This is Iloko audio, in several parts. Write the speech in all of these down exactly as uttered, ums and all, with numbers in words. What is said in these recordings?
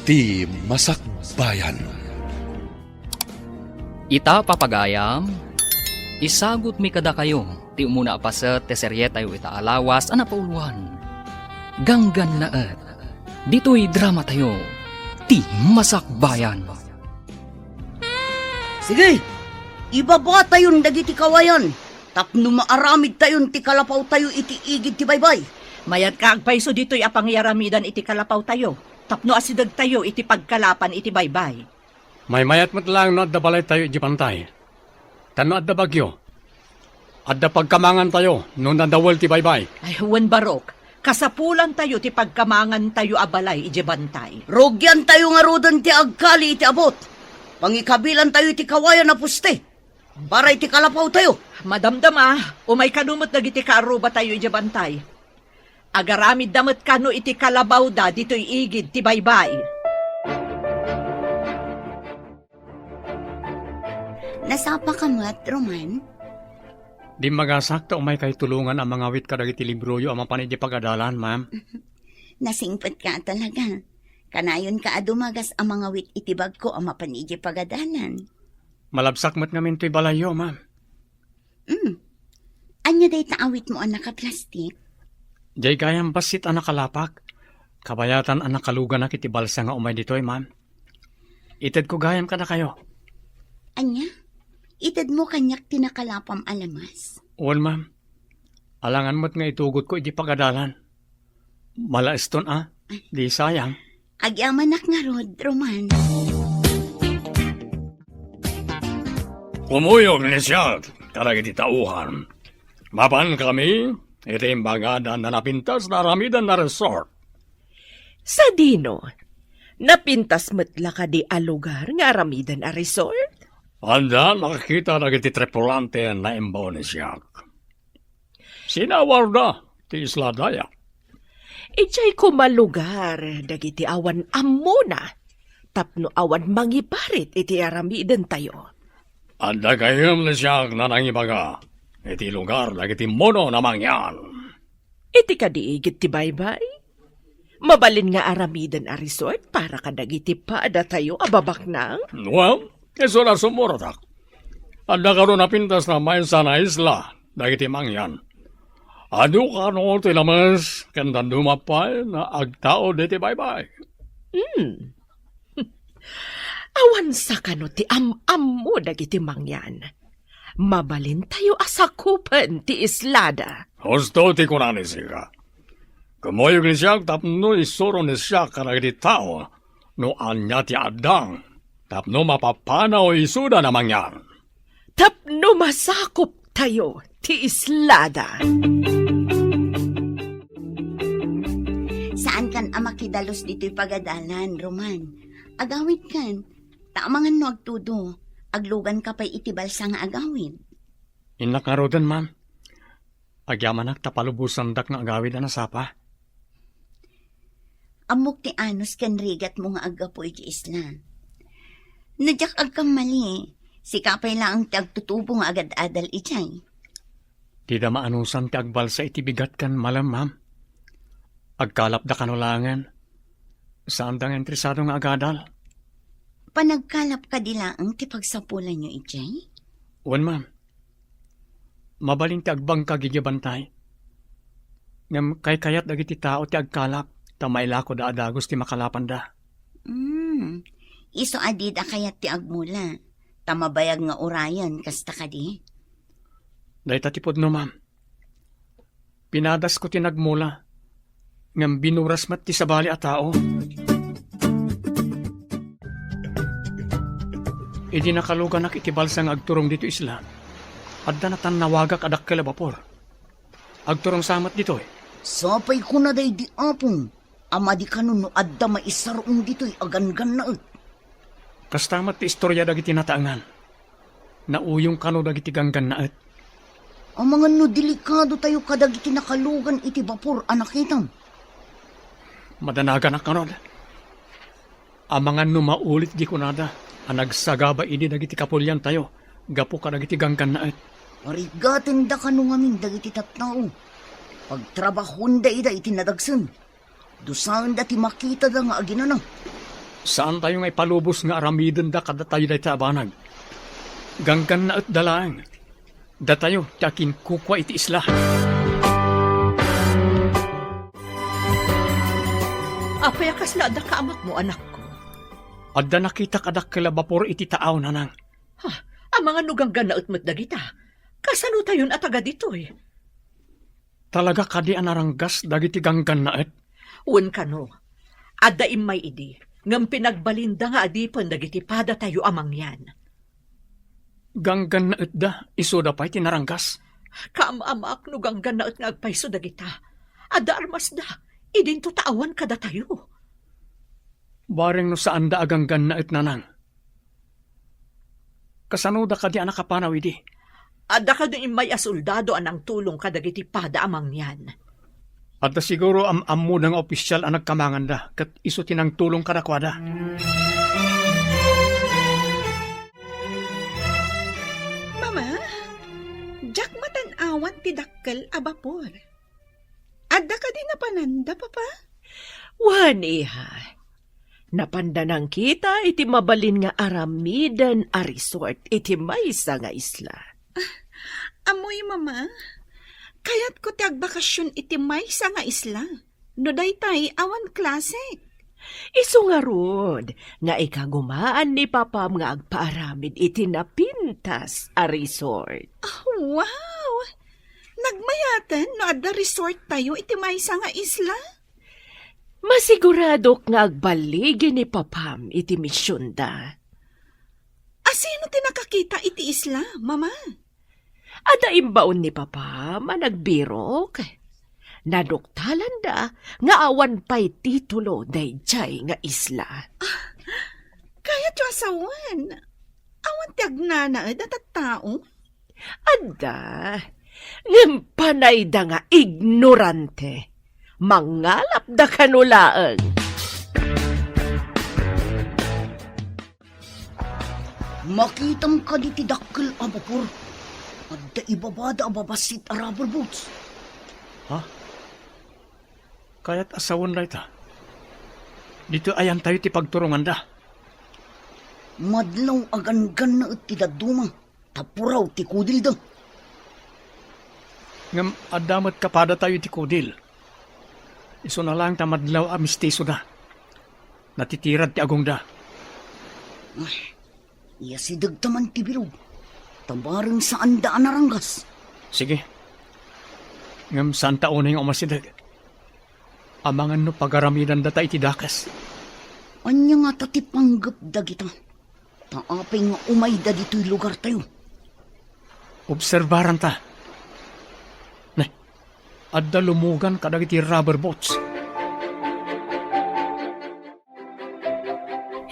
Ti Masakbayan. Ita, papagayam, isagutmi kadakayo ti umuna a paset ti serietayo ita a lawas a napauloan, Ganggannaet, ditoy dramatayo, Ti Masakbayan. Sige, ibabatayon dagiti kawayan tapno maaramidtayon ti kalapawtayo iti igid ti baybay. Mayat nga agpayso ditoy a pangiyaramidan iti kalapawtayo tapno asidegtayo iti pagkalapan iti baybay. Maymayat met laeng no adda balaytayo idiay bantay. Ta no adda bagyo, adda pagkamangantayo no nadawel ti baybay. Ay, wen, Barok, kasapulantayo ti pagkamangantayo a balay idiay bantay. Rugiantayo ngaruden ti agkali iti abut. Pangikabilantayo iti kawayan a poste para iti kalapawtayo. Madamdama, umay kano met dagiti kaarrubatayo idiay bantay. Agaramidda met kano iti kalabawda ditoy igid ti baybay. Nasapaka met, Roman? Dimmagasak ta umaykayo tulongan a mangawit kadagiti libroyo a mapan idiay pagadalan, ma'am. Nasingpetka talaga. Kanayonka a dumagas a mangawit iti bagko a mapan idiay pagadalan. Malabsak met ngamin toy balayyo, ma'am. Mm. Ania dayta awitmo a nakaplastik? Diay gayam bassit a nakalapak. Kabayatan a nakaluganak iti balsa nga umay ditoy, ma'am. Itedko gayam kadakayo. Ania? Itedmo kaniak ti nakalapam a lamas? Wen, ma'am. Alangan met nga itugotko iti pagadalan. Malaeston a, di sayang. Agyamanak ngarud, Roman. Kumuyog ni siak kadagiti tauhan. Mapankami iti imbagadan a napintas nga aramiden a resort. Sadino? Napintas met la kadi a lugar nga aramiden a resort? Adda nakakita dagiti tripulante a naimbaw ni siak. Sinawarda ti isla daya. Idiay koma lugar dagiti awan ammona tapno awan mangibarit iti aramidentayo. Adda gayam ni siak a nangibaga iti lugar dagiti mono a mangyan. Iti kadi igid ti baybay? Mabalin nga aramiden a resort para kadagiti padatayo a babaknang? Well, isu la sumurotak. Adda kano napintas a maysa a isla dagiti mangyan. Adu kano ti lames ken dadduma pay a agtaud iti baybay. Hmm. Awan sa kano ti am-ammo dagiti mangyan. Mabalintayo a sakupen ti islada. Husto ti kuna ni Sika. Kumuyog ni siak tapno isuro ni siak kadagiti tao no ania ti addang tapno mapapanaw isuda a mangyan. Tapno masakuptayo ti islada. Saankan a makidalus ditoy pagadalan, Roman. Agawidkan, ta amangan no agtudo, agluganka pay iti balsa nga agawid. Innak ngaruden, ma'am. Agyamanak ta palubosandak nga agawid a nasapa. Ammok ti anus ken rigatmo nga aggapu iti isla. No diak agkammali, sika pay laeng ti agtutubo nga agad-adal idiay. Dida maanusan ti agbalsa iti bigat ken malem, ma'am. Agkalapda kano laengen. Saanda nga interesado nga agadal. Panagkalap kadi laeng ti pagsapulanyo idiay? Wen, ma'am. Mabalin ti agbangkag idiay bantay. Ngem kaykayat dagiti tao ti agkalap ta mailakoda a dagus ti makalapanda. Hmm. Isu a dida kayat ti agmula, ta mabayag nga urayen, kasta kadi? Dayta ti pudno, ma'am. Pinadasko ti nagmula, ngem binuras met ti sabali a tao. Idi nakaluganak iti balsa nga agturong ditoy isla, adda natannawagak a dakkel a bapor. Agturong sa met ditoy. Sapay kuna daydi, Apong, a madi kano no adda maisar-ong ditoy a ganggannaet. Kasta met ti istoria dagiti nataengan. Nauyong kano dagiti ganggannaet. Amangan no delikadotayo kadagiti nakalugan iti bapor a nakitam. Madanaganak ngarud. Amangan no maulit di kunada a nagsagaba idi dagiti kapuliantayo gapu kadagiti ganggannaet. Parigatenda kano ngamin dagiti tattao. Pagtrabahonda ida iti nadagsen. Dusaenda ti makitada nga aginana. Saantayo nga ipalubos nga aramidenda kadatayo dayta a banag. Ganggannaetda laeng. Datayo ti akinkukua iti isla. Apay a kasla adda kaamakmo, anakko? Adda nakitak a dakkel a bapor iti taaw, nanang. Ha? Amangan no ganggannaet met dagita. Kasano tayon a taga ditoy? Talaga kadi a naranggas dagiti ganggannaet? Wen kano, adda immay idi, ngem pinagbalinda nga adipen dagiti padatayo a mangyan. Ganggannaetda, isuda pay ti naranggas? Kaam-amak no ganggannaet nga agpayso dagita. Adda armasda, idinto ta awan kadatayo. Bareng no saanda a ganggannaet, nanang. Kasanoda kadi a nakapanaw idi? Adda kadi immay a soldado a nangtulong kadagiti pada a mangyan. Adda siguro am-ammoda nga opisial a nagkamanganda, ket isu ti nangtulong kadakuada. Mama, diak matan-awan ti dakkel a bapor. Adda kadi napananda, Papa? Wen, iha. Napanda nangkita iti mabalin nga aramiden a resort iti maysa nga isla. Ammoyo, Mama. Kayatko ti agbakasion iti maysa nga isla. No daytay, awan klase. Isu ngarud nga ikagumaan ni Papam nga agpaaramid iti napintas a resort. Ah, wow! Nagmayaten no adda resort tayo iti maysa nga isla? Masiguradok nga agballigi ni Papam iti misionda. Asino ti nakakita iti isla, Mama? Adda imbaon ni Papam a nagbirok. Naduktalanda nga awan pay titulo daydiay nga isla. Ah, kayatyo a sawen, awan ti agnanaed a tattao? Adda, ngem panayda nga ignorante. Mangalapda kano laeng. Makitam kadi ti dakkel a bapor? Adda ibabada a babassit a rubber boats. Ha? Kayat a sawen dayta. Ditoy ayantayo ti pagturonganda. Madlaw a ganggannaet ti dadduma, ta puraw ti kudilda. Ngem adda met kapadatayo iti kudil. Isuna laeng ta madlaw a mistisoda. Natitirad ti agongda. Ay, iyasidegta man ti bilog, ta bareng saanda a naranggas. Sige. Ngem saanta unay nga umasideg. Amangan no pagaramidandata iti dakes. Ania ngata ti panggep dagita? Ta apay nga umayda ditoy lugartayo? Obserbaranta. Ne, adda lumugan kadagiti rubber boats.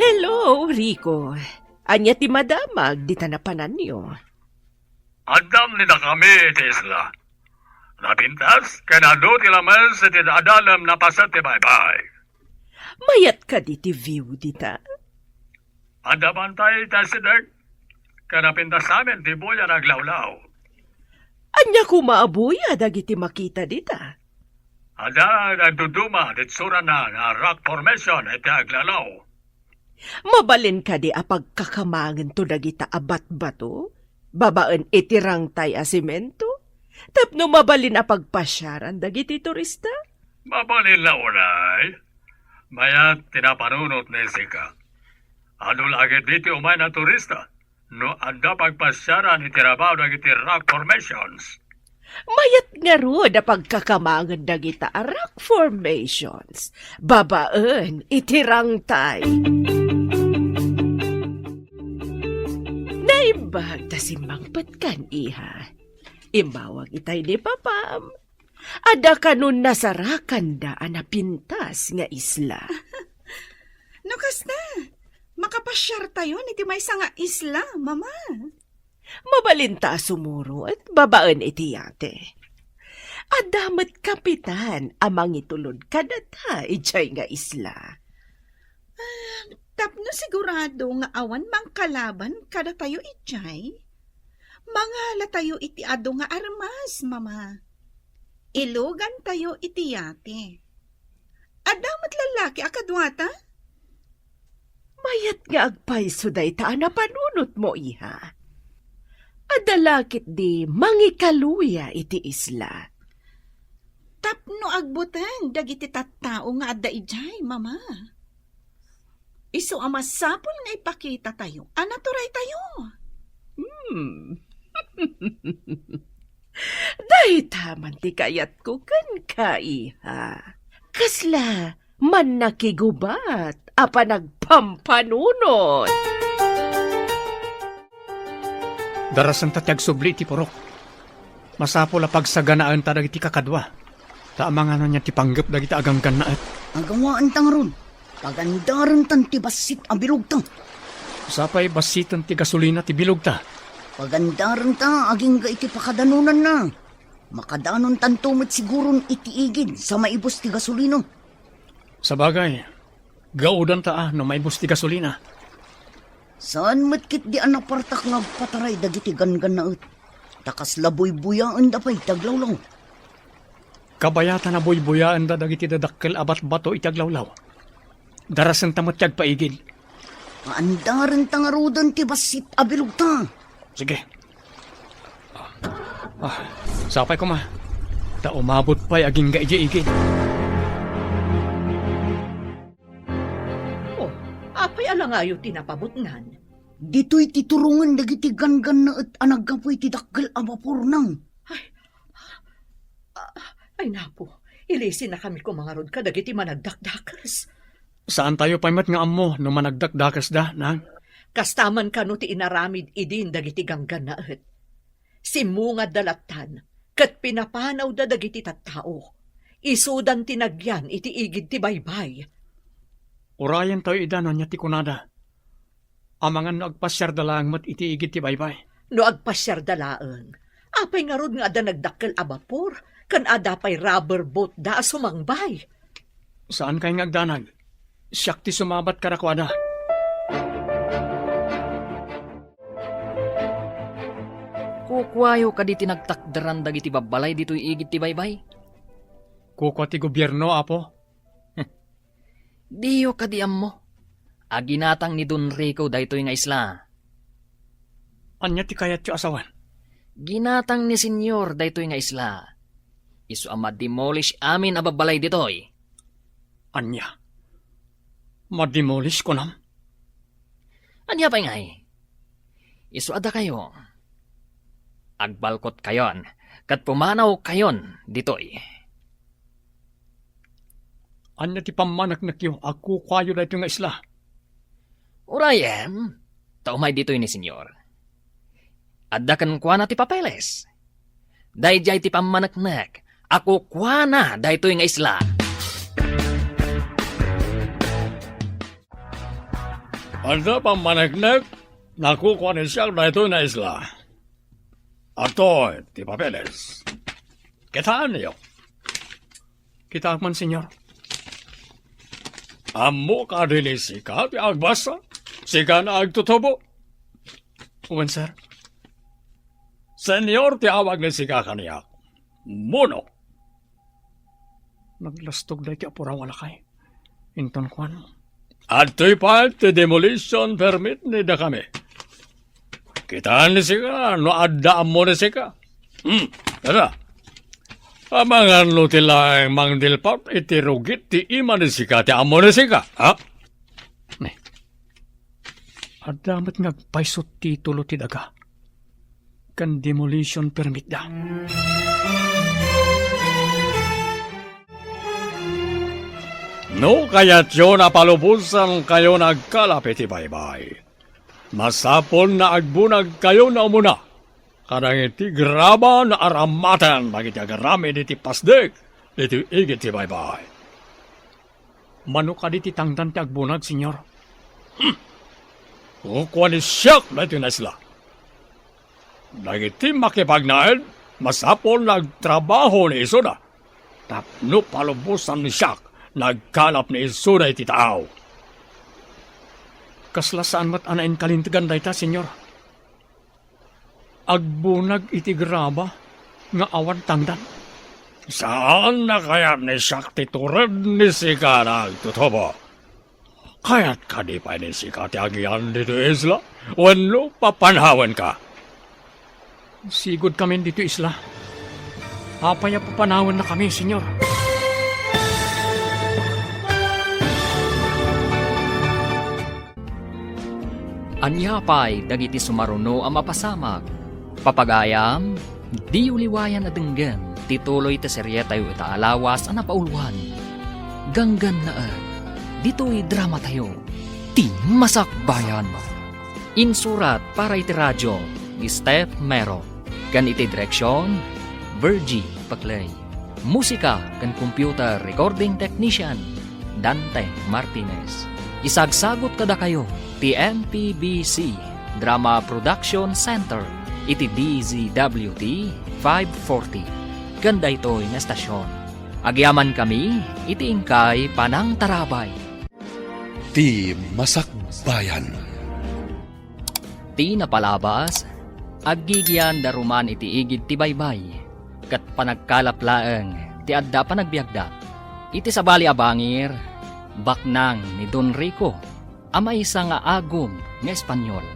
Hello, Rico. Ania ti madamag dita napananyo? Addam ni dakami iti isla. Napintas, ken adu ti lames iti adalem napaset ti baybay. Mayat kadi ti view dita? Adda bantay iti asideg, ken napintas amin ti buya nga aglawlaw. Ania koma a buya dagiti makita dita? Adda nagduduma ti itsurana nga rock formation iti aglawlaw. Mabalin kadi a pagkakamangento dagita a batbato babaen iti rangtay a semento tapno mabalin a pagpasiaran dagiti turista? Mabalin la unay. Mayat ti napanunot ni Sika. Adu la ketdi ti umay a turista no adda pagpasiaran iti rabaw dagiti rock formations. Mayat ngarud a pagkakamangen dagita a rock formations babaen iti rangtay. Naimbag ta simmangpetkan, iha. Immawag itay ni Papam. Adda kano nasarakanda a napintas nga isla. No kasta, makapasiartayon iti maysa nga isla, Mama. Mabalinta a sumurot babaen iti yate. Adda met kapitan a mangitulod kadata idiay nga isla. Ah, tapno sigurado nga awan mangkalaban kadatayo idiay, mangalatayo iti adu nga armas, Mama. Ilugantayo iti yate. Adda met lallaki a kaduata? Mayat nga agpayso dayta a napanunotmo, iha. Adda la ketdi mangikaluya iti isla. Tapno agbuteng dagiti tattao nga adda idiay, Mama. Isu a masapul nga ipakitatayo a naturaytayo. Hmm. Dayta man ti kayatko kenka, iha. Kasla mannakigubat a panagpampanunot. Darasenta ti agsubli iti purok. Masapul a pagsaganaenta dagiti kakadua, ta amangan ania ti panggep dagiti aganggannaet. Agawaenta ngarud, pagandarentan ti bassit a bilogta. Sapay bassiten ti gasolina ti bilogta. Pagandarenta agingga iti pakadanonanna. Makadanontanto met siguron iti igid sa maibus ti gasolina. Sabagay, gaudanta a no maibus ti gasolina. Saan met ketdi a napartak nga agpataray dagiti ganggannaet, ta kasla buybuyaenda pay ti aglawlaw. Kabayatan a buybuyaenda dagiti dadakkel a batbato iti aglawlaw. Darasenta met ti agpaigid. Paandarenta ngaruden ti bassit a bilogta. Sige. Ah, sapay koma. Ta umabot pay agingga idiay igid. Oh, apay a langayo ti napabutngan? Ditoy ti turongen dagiti ganggannaet a naggapu iti dakkel a bapor, nang. Ay, ah, ay, napo, ilisinakami koma ngarud kadagiti managdakdakes. Saantayo pay met nga ammo no managdakdakesda, nang. Kasta man kano ti inaramid idin dagiti ganggannaet. Simmungadda lattan, ket pinapanawda dagiti tattao. Isudan ti nagyan iti igid ti baybay. Urayentayo ida no ania ti kunada. Amangan no agpasiarda laeng met iti igid ti baybay. No agpasiarda laeng, apay ngarud nga adda nagdakkel a bapor, ken adda pay rubber boat da a sumangbay? Saankay nga agdanag. Siak ti sumabat kadakuada. Kukuayo kadi ti nagtakderan dagiti babbalay ditoy igid ti baybay? Kukua ti gobierno, Apo. Diyo kadi ammo a ginatang ni Don Rico daytoy nga isla? Ania ti kayatyo a sawen? Ginatang ni Senyor daytoy nga isla. Isu a ma-demolish amin a babbalay ditoy. Ania? Ma-demolish, kunam? Ania pay ngay? Isu a dakayo, agbalkotkayon ket pumanawkayon ditoy. Ania ti pammaneknekyo a kukuayo daytoy nga isla? Urayem, ta umay ditoy ni Senyor. Adda kenkuana ti papeles. Daydiay ti pammaneknek a kukuana daytoy nga isla. Adda pammaneknek a kukua ni siak daytoy nga isla. Adtoy ti papeles. Kitaenyo. Kitaek man, Senyor. Ammo kadi ni sika ti agbasa? Sika nga agtutubo? Wen, sir. Senyor ti awag ni sika kaniak. Muno. Naglastog daytoy a puraw a lakay. Inton kuan, "Adtoy pay ti demolition permit ni dakami. Kitaen ni sika no adda ammo ni sika. Hmm, tara. Amangan no ti laeng mangdilpat iti rugit ti ima ni sika ti ammo ni sika, ha?" Ne. Adda met nga agpayso ti titulo ti daga ken demolition permit da. No kayatyo a palubosankayo nga agkalap iti baybay, masapul a agbunagkayo nga umuna kadagiti graba nga aramaten dagiti agaramid iti pasdek iti igid ti baybay. Mano kadi ti tangdan ti agbunag, Senyor? Hmm. Kukua ni siak daytoy nga isla. Dagiti makipagnaed, masapul a agtrabaho ni isuda tapno palubosan ni siak nga agkalap ni isuda iti taaw. Kasla saan met a nainkalintegan dayta, Senyor? Agbunag iti graba nga awan tangdan. Saan a kayat ni siak ti tured ni sika nga agtutubo. Kayat kadi pay ni sika ti agian ditoy isla? Wenno papanawenka? Sigud kamin ditoy isla. Apay a papanawennakami, Señor? Ania pay dagiti sumaruno a mapasamak? Papagayam, diyo liwayan a denggen ti tuloy ti serietayo ita a lawas a napauluan. Ganggannaet, ditoy dramatayo, Ti Masakbayan. Insurat para iti radio ni Steph Mero, ken iti direksion, Virgie Paclay. Musika ken computer recording technician, Dante Martinez. Isagsagut kadakayo ti M P B C Drama Production Center iti D Z W T five forty ken daytoy nga estasion. Agyamankami iti inkay panangtarabay. Ti Masakbayan. Ti napalabas, aggigian daruman iti igid ti baybay, ket panagkalap laeng ti adda panagbiagda. Iti sabali a bangir, baknang ni Don Rico a maysa nga agum nga Espanyol.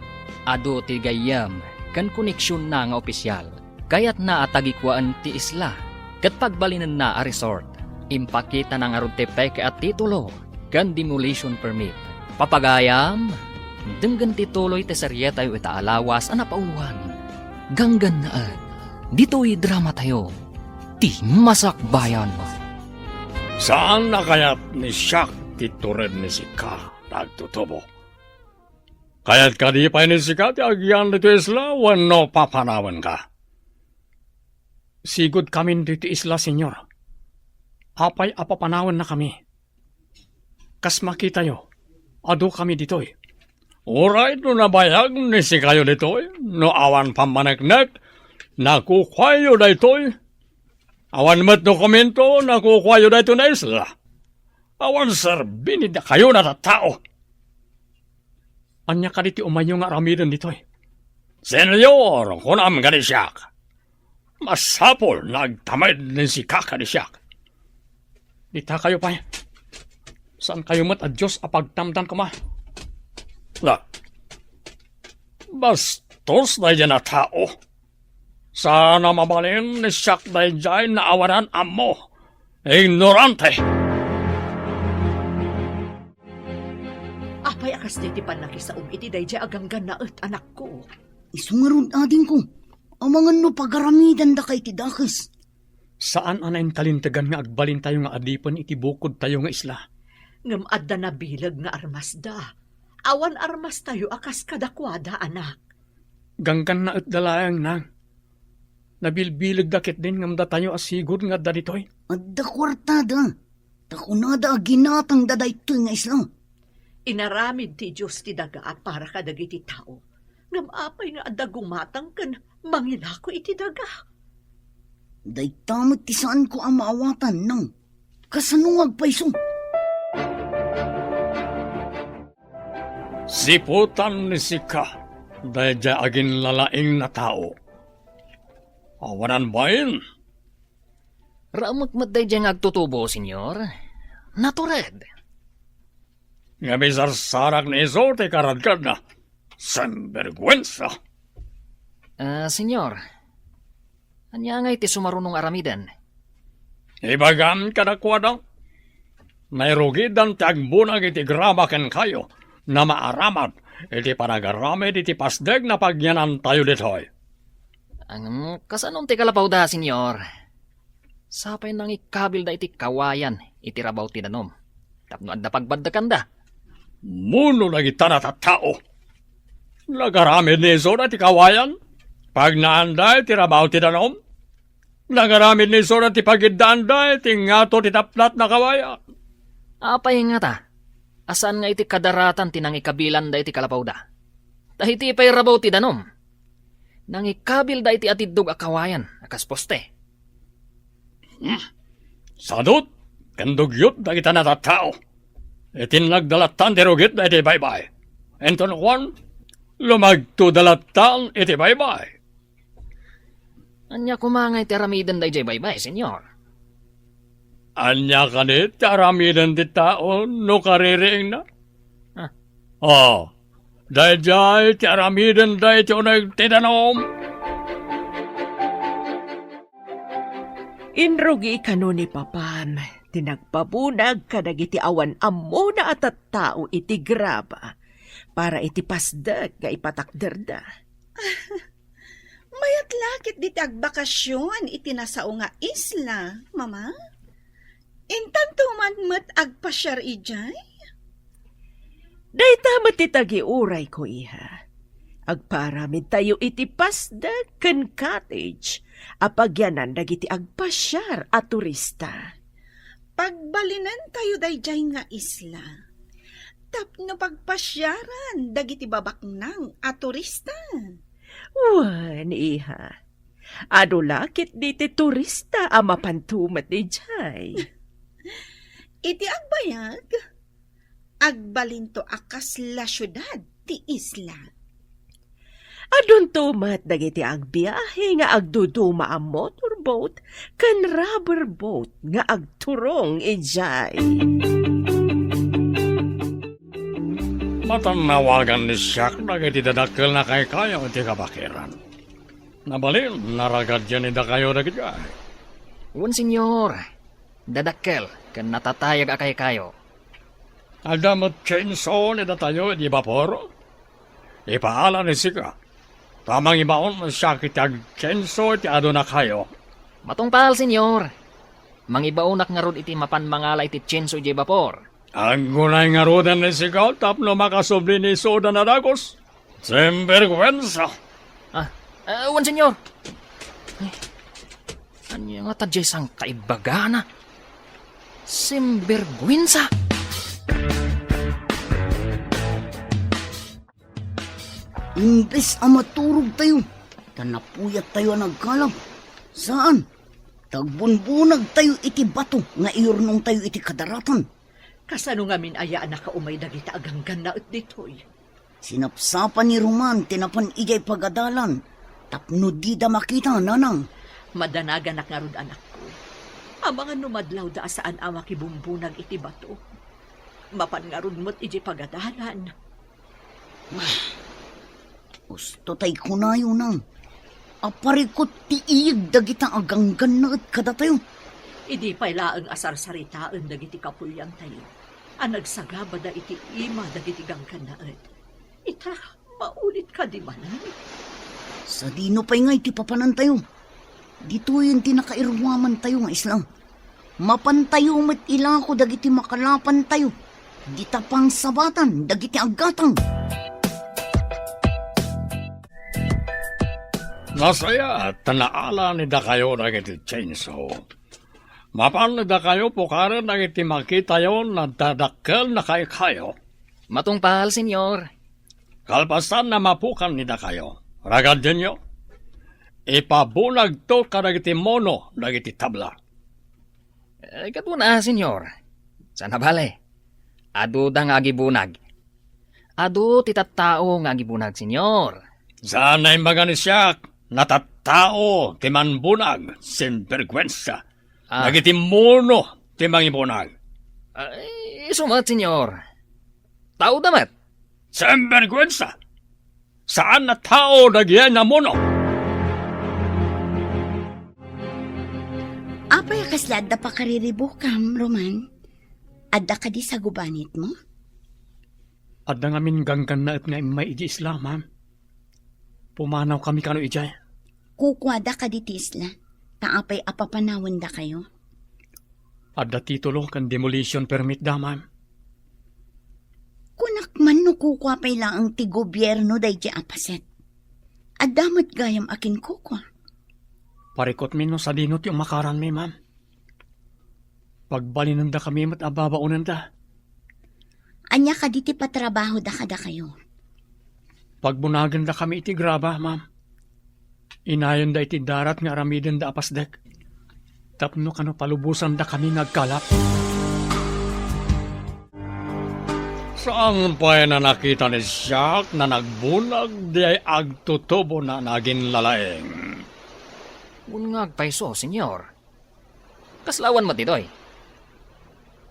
Adu ti gayyem ken koneksionna nga opisial. Kayatna a tagikuaen ti isla ket pagbalinenna a resort. Impakitana ngarud ti peke a titulo ken demolition permit. Papagayam, denggen ti tuloy ti serietayo ita a lawas a napauluan. Ganggannaet, ditoy dramatayo, Ti Masakbayan. Saan a kayat ni Siak ti tured ni sika, nagtutubo? Kayat kadi pay ni sika ti agian ditoy isla wenno papanawenka? Sigud kamin ditoy isla, Señor. Apay a papanawennakami? Kas makitayo, adu kami ditoy. Uray no nabayag ni sikayo ditoy, no awan pammaneknek, nakukuayo daytoy. Awan met dokumento, nakukuayo daytoy nga isla. Awan serbi ni dakayo a tattao. Ania kadi ti umayyo nga aramiden ditoy? Señor, kunam kadi siak. Masapul nga agtamed ni sika kadi siak. Ditakayo pay. Saankayo met a Dios a pagtamdan koma. La. Bastos daydiay a tao. Saan a mabalin ni siak daydiay nga awanan ammo. Ignorante! Apay a kasdi ti pannakisaom iti daydiay a ganggannaet, anakko? Isu ngarud, adingko, amangan no pagaramidandaka iti dakes. Saan a nainkalintegan nga agbalintayo nga adipen iti bukodtayo nga isla. Ngem adda nabileg nga armasda. Awan armastayo a kas kadakuada, anak. Ganggannaetda laeng, nang. Nabilbilegda ketdin ngem datayo a sigud nga adda ditoy. Adda kuartada. Ta kunada a ginatangda daytoy nga isla. Inaramid ti Dios ti daga a para kadagiti tao. Ngem apay nga adda gumatang ken mangilako iti daga? Dayta met ti saanko a maawatan, nang. Kasano nga agpayso? Siputan ni sika daydiay aginlalaing a tao. Awanan bain. Raemek met daydiay nga agtutubo, Señor. Natured. Nga misarsarak ni isu ti karadkadna. Sinbergwensa! Ah, Señor, ania ngay ti sumaruno nga aramiden? Ibagam kadakuada, nairugidan ti agbunag iti grama kenkayo, nga maaramid iti panagaramid iti pasdek nga pagyanantayo ditoy. Ngem, kasano ti kalapawda, Señor? Sapay nangikabilda iti kawayan iti rabaw ti danum tapno adda pagbaddekanda. Mano dagita a tattao? Nagaramid ni isu daytoy kawayan? Pagnaanda iti rabaw ti danum? Nagaramid ni isu daytoy pagiddaanda iti ngato ti tapnat a kawayan? Apay ngata a saan nga iti kadaratan ti nangikabilanda iti kalapawda? Ta iti pay rabaw ti danum, nangikabilda iti atiddog a kawayan a kas poste. Hmm. Sadut ken dugyot dagita a tattao. Iti nagdalattan ti rugit daytoy baybay. Inton kuan, lumagtoda lattan iti baybay. Ania koma ngay ti aramiden daydiay baybay, Señor? Ania kadi ti aramiden ti tao no kaririingna? Oh, daydiay ti aramidenda iti uneg ti danum. Inrugi kano ni Papam ti nagpabunag kadagiti awan ammona a tattao iti graba para iti pasdek nga ipatakderda. Mayat la ket diti agbakasion iti nasao nga isla, Mama. Intanto man met agpasiar idiay? Dayta met ti tagiurayko, iha. Agpaaramidtayo iti pasdek ken cottage a pagyanan dagiti agpasiar a turista. Pagbalinentayo daydiay nga isla tapno pagpasiaran dagiti babaknang a turista. Wen, iha. Adu la ketdi ti turista a mapan tumet idiay. Iti agbayag, agbalinto a kasla siudad ti isla. Adunto met dagiti agbiahe nga agduduma a motorboat ken rubber boat nga agturong idiay. Matannawagan ni Siak dagiti dadakkel a kaykayo iti kabakiran. Nabalin, naragadyan ni dakayo dagidiay. Wen, Señor. Dadakkel ken natatayag a kaykayo. Adda met chainsaw ni datayo iti bapor? Ipaala ni sika, ta mangibaon siak iti agchainsaw iti adunakayo. Matungpal, Señor. Mangibaonak ngarud iti mapan mangala iti chainsaw idiay bapor. Aggunay ngaruden ni sika tapno makasubli ni isudan a dagus. Sinbergwensa! Ah, ah, wen, Señor. Ay, ania ngata diay sangkaibbagana? Sinbergwensa! Imbes a maturogtayo, ta napuyattayo a nagkalap. Saan, ta agbunbunagtayo iti bato nga iyurnongtayo iti kadaratan. Kasano ngamin aya a nakaumay dagita a ganggannaet ditoy? Sinapsapa ni Roman ti napan idiay pagadalan tapno dida makita, nanang. Madanaganak ngarud, anakko. Amangan no madlawda a saan a makibumbunag iti bato. Mapan ngarud met idiay pagadalan. Usto tay kunayo, nang, a parikut ti iyeg dagita a ganggannaet kadatayo. Idi pay laeng a sarsaritaen dagiti kapuliantayo a nagsagabada iti ima dagiti ganggannaet, ita, maulit kadi manen? Sadino pay ngay ti papanantayo? Ditoyen ti nakairuamantayo nga isla. Mapantayo met ilako dagiti makalapantayo, dita pangsabatan dagiti aggatang. Nasayaat ta naala ni dakayo dagiti chainsaw. Mapan ni dakayo pukaren dagiti makitayo a dadakkel a kaykayo. Matungpal, Señor. Kalpasan a mapukan ni dakayo, ragadenyo, ipabunagto kadagiti mono dagiti tabla. Eh, kaduna, Señor. Saan a bale, aduda nga agibunag. Adu ti tattao nga agibunag, Señor. Saan a imbaga ni siak, natattao ti manbunag, sinbergwensa. Ah. Dagiti mono ti mangibunag. Ay, isu met, Señor. Taoda met. Sinbergwensa! Saan a tao dagiti namuno. Apay a kasla adda pakariribukam, Roman? Adda kadi sagubanitmo? Adda ngamin ganggannaet nga immay iti isla, ma'am. Pumanawkami kano idiay. Kukuada kadi ti isla, ta apay a papanawendakayo? Adda titulo ken demolition permit da, ma'am. Kunak man no kukua pay laeng ti gobierno daydi a paset. Adda met gayam a kinkukua. Parikutmi no sadino ti umakaranmi, ma'am. Pagbalinendakami met a babaonenda. Ania kadi ti patrabahoda kadakayo? Pagbunagendakami iti graba, ma'am. Inayonda iti darat nga aramidenda a pasdek. Tapno kano palubosandakami nga agkalap. Saan pay a nakita ni Jack a nagbunag diay agtutubona a naginlalaing? Wen nga agpayso, Señor. Kasla awan met ditoy?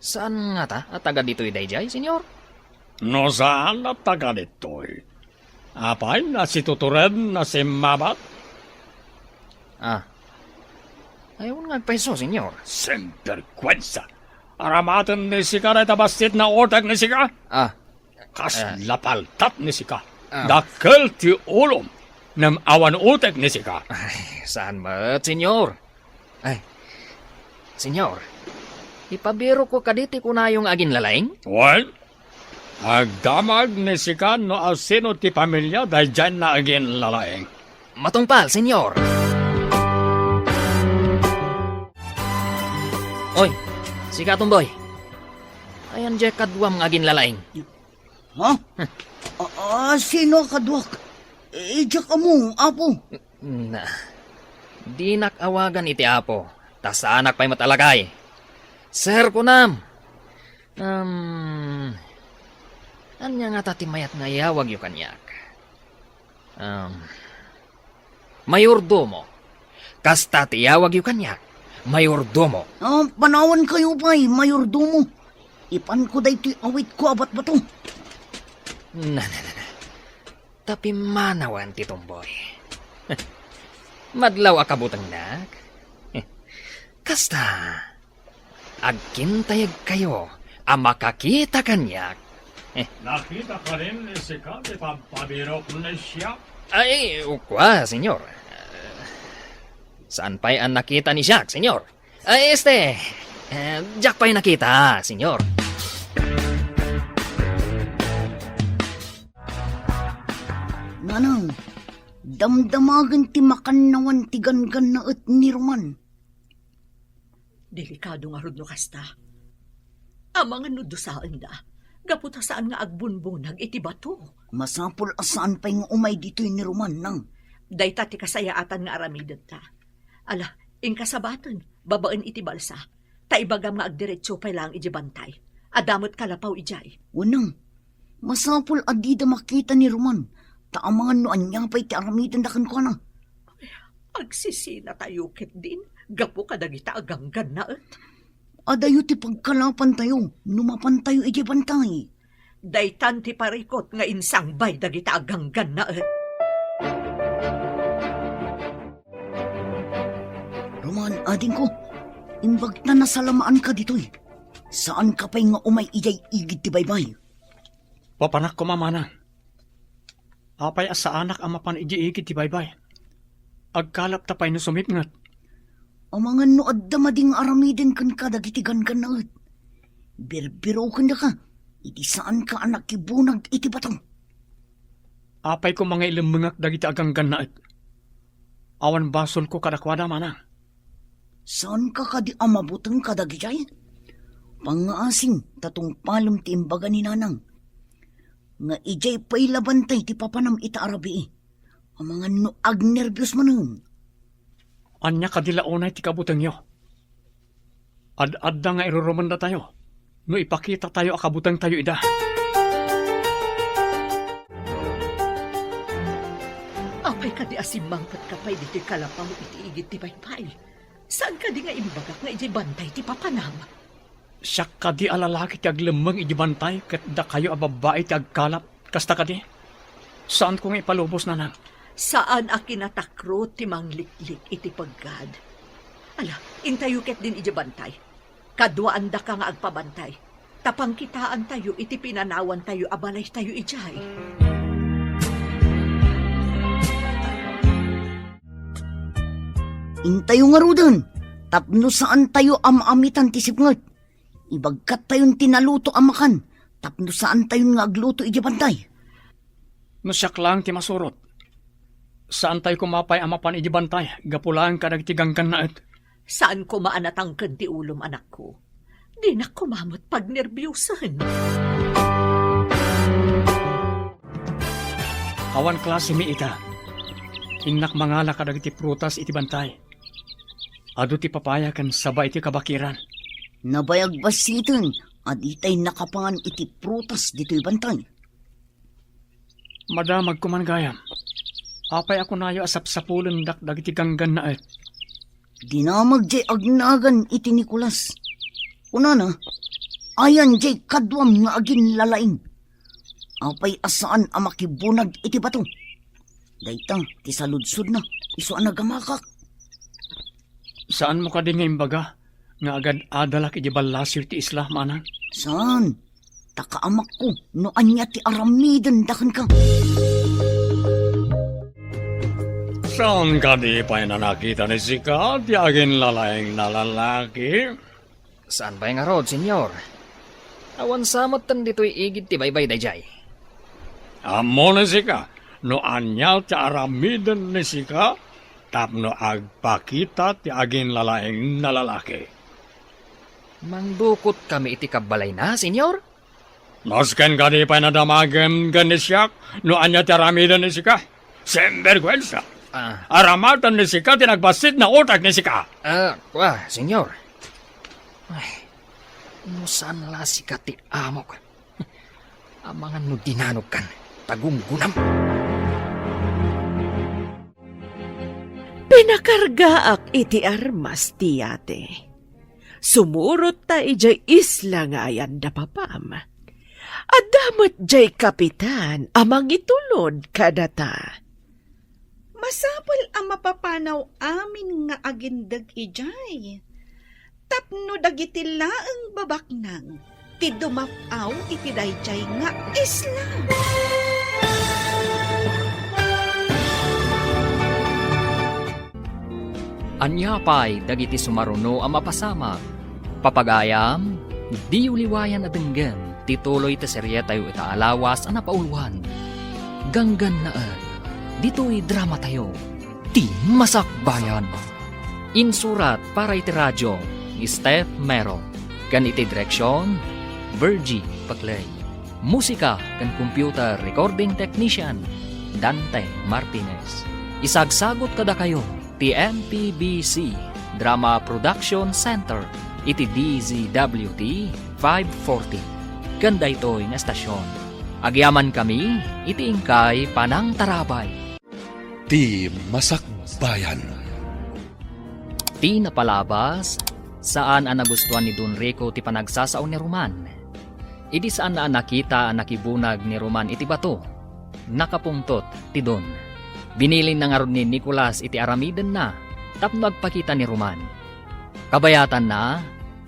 Saan ngata a taga ditoy daydiay, Señor? No saan latta kaditoy, apay a situturedna simmabat? Ah. Ay, wen nga agpayso, Senyor. Sinberkuensa! Aramaten ni sika dayta bassit nga utek ni sika? Ah. Kasla paltat ni sika. Ah. Dakkel ti ulom, ngem awan utek ni sika. Ay, saan met, Senyor? Ay, Senyor, ipabirokko kadi ti kunayo nga aginlalaing? Wen, agdamag ni sika no asino ti pamilia daydiay nga aginlalaing. Matungpal, Senyor. Oy, sika, Tomboy. Ayan diay kaduam nga aginlalaing. Ha? A, a, sino a kaduak? Idiak ammo, Apo. Na, dinak awagan iti Apo, ta saanak pay met a lakay. Sir, kunam. Um, ania ngata ti mayat nga iyawagyo kaniak? Um, mayordomo. Kasta ti iyawagyo kaniak, mayordomo. Ah, panawankayo pay, mayordomo. Ipanko daytoy awitko a batbato. Na, na, na, na. Ta pimmanawen ti Tomboy. Madlaw a kabutengnak. Kasta, agkintayegkayo a makakita kaniak. Nakita kadi ni sika ti pagpabirok ni siak? Ay, kua, Senyor. Saan pay a nakita ni siak, Senyor? Ay, este, eh, diak pay nakita, Senyor. Nanang, damdamagen ti makannawan ti ganggannaet ni Roman. Delikado ngarud no kasta. Amangan no dusaenda, gapu ta saan nga agbunbunag iti bato. Masapul a saan pay nga umay ditoy ni Roman, nang. Dayta ti kasayaatan nga aramidenta. Ala, inka sabaten, babaen iti balsa, ta ibagam nga agdiretso pay laeng idiay bantay. Adda met kalapaw idiay. Wenno, masapul a dida makita ni Roman, ta amangan no ania pay ti aramidenda kenkuana. Agsisinatayo ketdin gapu kadagita a ganggannaet. Adayo ti pagkalapantayo no mapantayo idiay bantay. Daytan ti parikut nga insangbay dagita a ganggannaet. Roman, adingko, imbag ta nasalamaanka ditoy. Saanka pay nga umay idiay igid ti baybay. Papanak koma, manang. Apay a saanak a mapan idiay igid ti baybay? Agkalapta pay no sumipnget. Amangan no adda madi nga aramiden kenka dagiti ganggannaet. Birbirokendaka iti saanka a nakibunag iti bato. Apay koma nga ilemmengak dagiti a ganggannaet? Awan basolko kadakuada, manang. Saanka kadi a mabuteng kadagijay? Pangngaasim ta tungpalem ti imbaga ni nanang. Nga idiay pay la bantay ti papanam ita a rabii. Amangan no agnerbios manen. Ania kadi la unay ti kabutengyo? Ad-adda nga irurumendatayo no ipakitatayo a kabutengtayo ida. Apay kadi a simmangpetka pay ditoy kalapaw iti igid ti baybay? Saan kadi nga imbagak nga idiay bantay ti papanam? Siak kadi a lalaki ti aglemmeng idiay bantay ket dakayo a babbai ti agkalap. Kasta kadi? Saanko nga ipalubos, nanang. Saan a kinatakro ti mangliklik iti peggad. Ala, intayo ketdin idiay bantay. Kaduaandaka nga agpabantay. Ta pangkitaantayo iti pinanawantayo a balaytayo idiay. Intayo ngaruden, tapno saantayo a maamitan ti sipnget. Ibagkattayon ti naluto a makan, tapno saantayon nga agluto idiay bantay. No siak laeng ti masurot, saantayo koma pay a mapan idiay bantay gapu laeng kadagiti ganggannaet. Saan koma a natangken ti ulom, anakko. Dinak koma met pagnerbiosen. Awan klasemi ita. Innak mangala kadagiti prutas iti bantay. Adu ti papaya ken saba iti kabakiran. Nabayag bassiten a ditay nakapangan iti prutas ditoy bantay. Madamag koman gayam. Apay a kunayo a sapsapulendak dagiti ganggannaet? Dinamag jay agnagan iti Nicolas. Kunana, ayan jay kaduam nga aginlalaing. Apay a saan a makibunag iti bato? Dayta ti saludsodna, isu a nagamakak. Saanmo kadi nga imbaga nga agad-adalak iti ballasiw ti isla, manang? Saan? Ta kaamakko no ania ti aramidenda kenka. Saan kadi pay a nakita ni sika ti aginlalaing a lalaki? Saan pay ngarud, Señor? Awan sa metten ditoy igid ti baybay daydiay. Ammo ni sika no ania ti aramiden ni sika tapno agpakita ti aginlalaing a lalaki? Mangdukotkami iti kabbalayna, Señor? Nasken kadi pay a nadamagem ken ni siak no ania ti aramiden ni sika? Sinbergwensa! Ah. Aramaten ni sika ti nagbassit a utek ni sika! Ah, kua, Señor. Ay, no saan la sika ti amok. Amangan no dinanogkan, ta gunggunam. Pinakargaak iti armas ti yate. Sumurot ta idiay isla nga ayan da papam. Adda met diay kapitan a mangitulod kadata. Masapul a mapapanaw amin nga agindeg idiay, tapno dagiti laeng babaknang ti dumap-aw iti daydiay nga isla. Ania pay dagiti sumaruno a mapasamak? Papagayam, diyo liwayan a denggem ti tuloy ti serietayo ita a lawas a napauluan. Ganggannaet, ditoy dramatayo, Ti Masakbayan. Insurat para iti radio ni Steph Mero, ken iti direksion, Virgie Paclay. Musika ken computer recording technician, Dante Martinez. Isagsagut kadakayo ti M P B C Drama Production Center iti D Z W T five forty. Ken daytoy nga estasion, agyamankami iti inkay panangtarabay. Ti Masakbayan. Ti napalabas, saan a nagustuan ni Don Rico ti panagsasao ni Roman. Idi saan a nakita a nakibunag ni Roman iti bato, nakapungtot ti Don. Binilinna ngarud ni Nicolas iti aramidenna tapno agpakita ni Roman. Kabayatanna,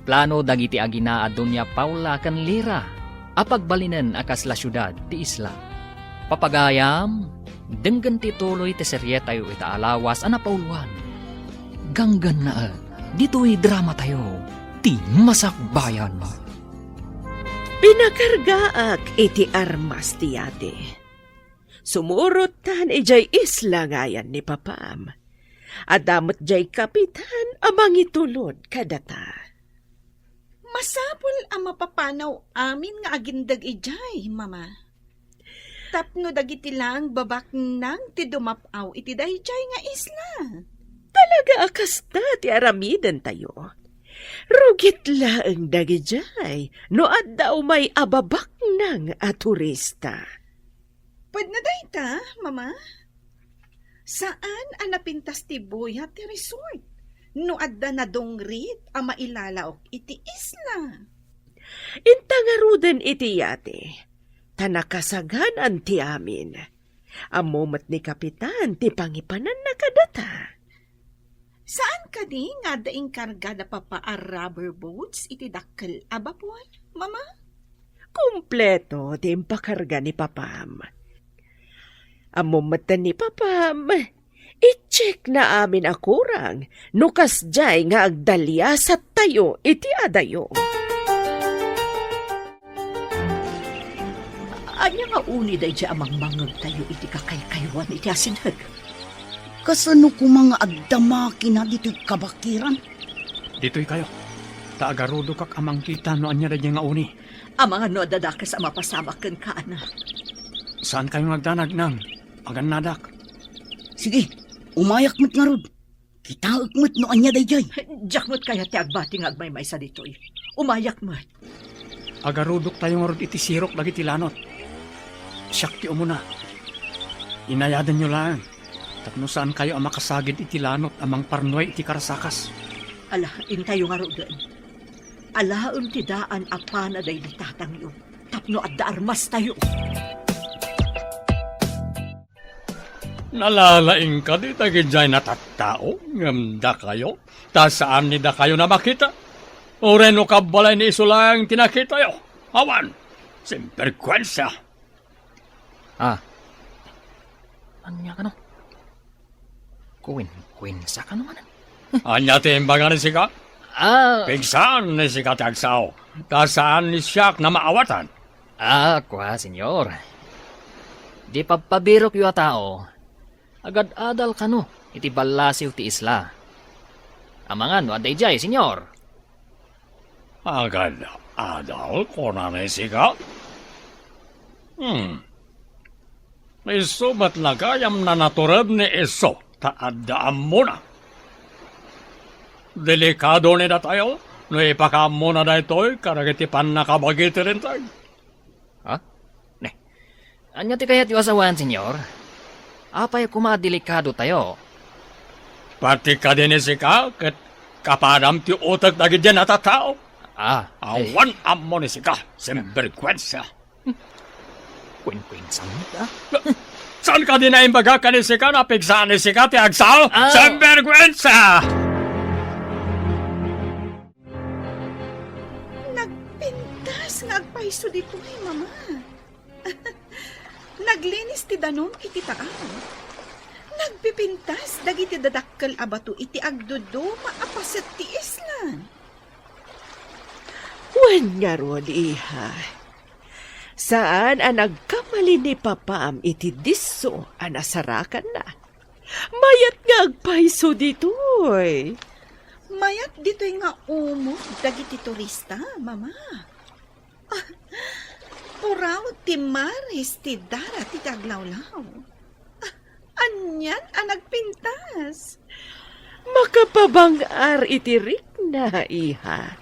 plano dagiti agina a Doña Paula ken Lira a pagbalinen a kasla siudad ti isla. Papagayam, denggen ti tuloy ti serietayo ita a lawas a napauluan. Ganggannaet, ditoy dramatayo, Ti Masakbayan. Pinakargaak iti armas ti yate. Sumurottan idiay isla nga ayan ni papam. Adda met diay kapitan a mangitulod kadata. Masapul a mapapanaw amin nga agindeg idiay, Mama. Tapno dagiti laeng babaknang ti dumap-aw iti daydiay nga isla. Talaga a kasta ti aramidentayo. Rugit laeng dagidiay no adda umay a babaknang a turista. Pwedna dayta, Mama? Saan a napintas ti buyat ti resort no adda nadungrit a mailalaok iti isla? Inta ngaruden iti yate, ta nakasaganan ti amin. Ammo met ni Kapitan ti pangipananna kadata. Saan kadi nga adda inkarga da Papa a rubber boats iti dakkel a bapor, Mama? Kompleto ti impakarga ni Papam. Ammo metten ni Papam, i-check na amin a kurang no kasdiay nga agdaliasattayo iti adayo. Ania nga uni daydiay a mangmangngegtayo iti kakaykaywan iti asideg? Kasano koma nga agdama kina ditoy kabakiran? Ditoykayo, ta agarudokak a mangkita no ania daydiay nga uni. Amangan no adda dakes a mapasamak kenka, anak. Saankayo nga agdanag, Nang. Pagannadak. Sige, umayak met ngarud. Kitaek met no ania daydiay. Diak met kayat ti agbati nga agmaymaysa ditoy. Umayak met. Agarudoktayo ngarud iti sirok dagiti lanot. Siak ti umuna. Inayadanyo laeng tapno saankayo a makasagid iti lanot a mangparnuay iti karasakas. Ala, intayo ngaruden. Alaem ti daan a pana daydi tatangyo tapno adda armastayo. Nalalaing kadi dagidiay natattao ngem dakayo, ta saan ni dakayo a makita? Uray no kabbalay ni isu laeng ti nakitayo? Awan! Sinbergwensa! Ah. Ania kano? Kuwenkuwensa kano manen? Ania ti imbaga ni sika? Ah. Pigsaan ni sika ti agsao, ta saan ni siak a maawatan. Ah, kua, Señor. Di pabpabirokyo a tao, agad-adal kano iti ballasiw ti isla. Amangan no adda idiay, Señor. Agad-adal, kunana ni sika? Hmm. Isu met la gayam a natured ni isu ta adda ammona. Delikado ni datayo no ipakaammona daytoy kadagiti pannakabagi ti Linteg. Ha? Ne. Ania ti kayatyo a sawen, Señor? Apay koma a delikadotayo? Pati kadi ni sika ket kapadam ti utek dagidiay natattao. Ah, eh. Awan ammo ni sika, sinbergwensa. Kuwenkuwensa met, ah. Saan kadi a imbagak ken ni sika a pigsaan ni sika ti agsao? Ah. Sinbergwensa! Nagpintas nga agpayso ditoy, Mama. Naglinis ti danum iti taaw. Nagpipintas dagiti dadakkel a bato iti agduduma a paset ti isla. Wen ngarud, iha. Saan a nagkamali ni papam iti disso a nasarakanna. Mayat nga agpayso ditoy. Mayat ditoy nga umog dagiti turista, Mama. Ah, puraw ti maris ti dara ti aglawlaw. Ah, anian a nagpintas? Makapabang-ar iti rikna, iha.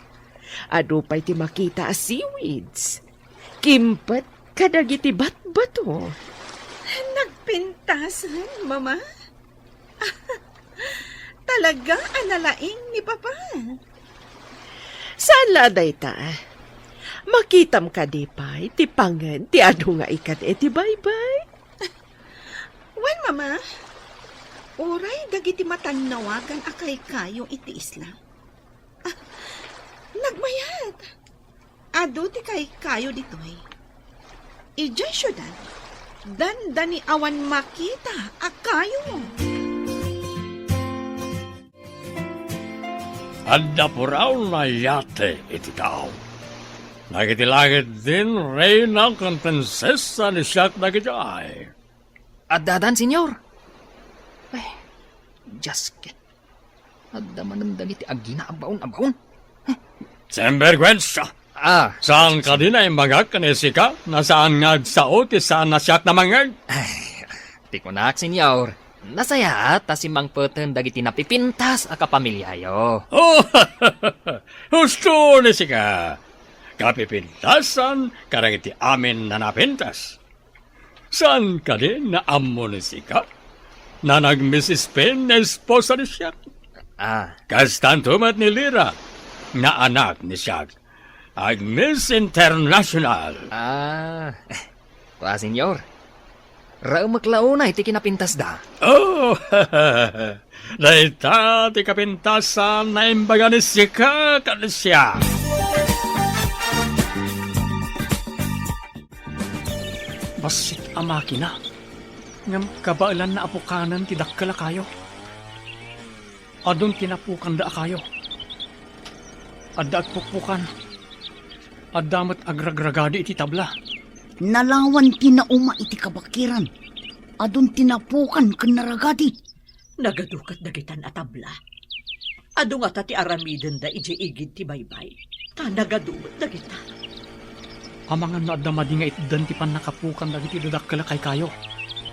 Adu pay ti makita a seaweeds. Kimpet kadagiti batbato. Nagpintasen, Mama? Talaga a nalaing ni Papa. Saan la a dayta? Makitam kadi pay ti pangen ti adu nga ikkan iti baybay? Wen, Mama. Uray dagiti matannawagan a kaykayo iti isla. Ah, nagmayat. Adu ti kaykayo ditoy. Idiay siudad, dandani awan makita a kayo. Adda puraw a yate iti tao. Dagiti langit din reyna ken prinsesa ni siak dagidiay. Addadan, Señor? Ay, Dios ket. Adda manen dagiti agina a baon a baon. Sinbergwensa! Ah. Saan kadi a imbagak ken ni sika a saan nga agsao ti saan a siak a mangngeg? Ay, ti kunak, Señor, nasayaat ta simmangpeten dagiti napipintas a kapamiliayo. Oh, husto ni sika. Kapipintasan kadagiti amin a napintas. Saan kadi a ammo ni sika a nag-Miss Spain nga esposa ni siak? Ah. Kastanto met ni Lira nga anak ni siak. Ag-Miss International. Ah. Kua, Señor. Raemek la unay ti kinapintasda. Oh! Dayta ti kapintasan a imbaga ni sika ken ni siak. Bassit a makina, ngem kabaelanna a pukanen ti dakkel a kayo. Adun ti napukanda a kayo. Adda agpukpukan. Adda met agragragadi iti tabla. Nalawan ti nauma iti kabakiran. Adun ti napukan ken naragadi. Nagadu ket dagitan a tabla. Adu ngata ti aramidenda idiay igid ti baybay. Ta nagadu met dagita. Amangan no adda madi nga itdan ti pannakapukan dagiti dadakkel a kaykayo.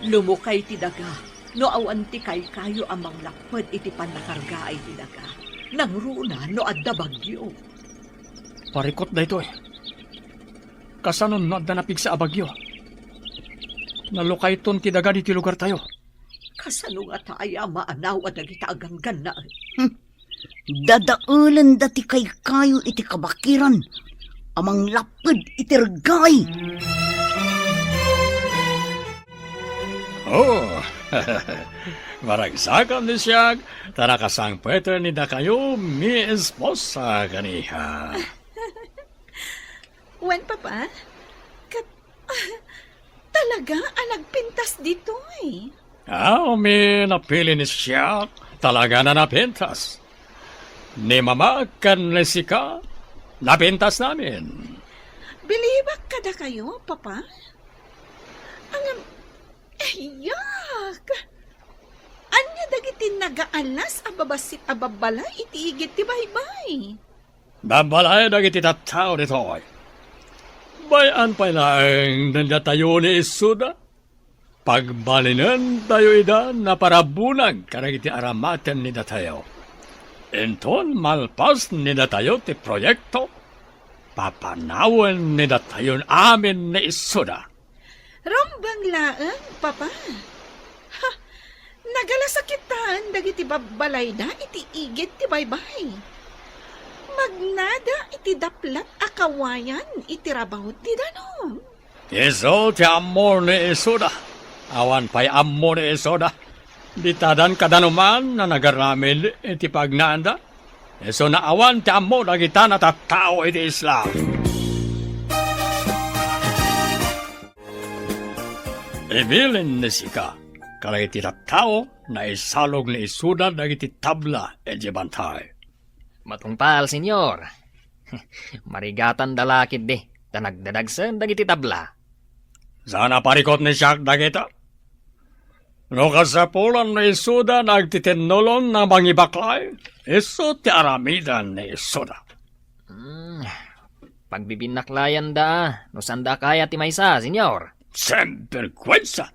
Lumukay ti daga no awan ti kaykayo a manglapped iti pannakargaay ti daga. Nangruna no adda bagyo. Parikut daytoy. Kasano no adda napigsa a bagyo? Nalukayton ti daga ditoy lugartayo. Kasano ngata aya a maanaw a dagita a ganggannaet? Hmm. Dadaelenda ti kaykayo iti kabakiran a manglapped iti reggaay. Oh, Maragsakan ni siak, ta nakasangpeten ni dakayo mi esposa kaniha. Wen, Papa? Kat-, talaga a nagpintas ditoy? Aw, mi napili ni siak, talaga na napintas. Ni Mama ken ni sika, napintas namin. Bilibak kadakayo, Papa? Ngem, ayak! Ania dagiti nagaalas a babassit a babbalay iti igid ti baybay? Babbalay dagiti tattao ditoy. Bay-an pay laeng datayo ni Isuda. Pagbalinentayo ida naparabunag kadagiti aramaten ni datayo. Inton malpas ni datayo ti proyekto, papanawen ni datayon amin ni Isuda. Rumbeng laeng, Papa. Ha, nagalasakitaen dagiti babbalayda iti igid ti baybay. Magnada iti daplat a kawayan iti rabaw ti danum. Isu ti ammo ni Isuda. Awan pay ammo ni Isuda. Ditadan kadanuman a nagaramid iti pagnaanda. Isu nga awan ti ammo dagita a tattao iti isla. Ibilin ni sika kadagiti tattao nga isalog ni Isuda dagiti tabla iti bantay. Matungpal, Señor. Marigatanda la ketdi, ta nagdadagsen dagiti tabla. Saan a parikut ni siak dagita? No kasapulan ni Isuda nga agtitinnulon nga mangibaklay, isu ti aramidan ni Isuda. Hmm, pagbibinaklayanda, no saanda a kayat ti maysa, Señor. Sinberguensa!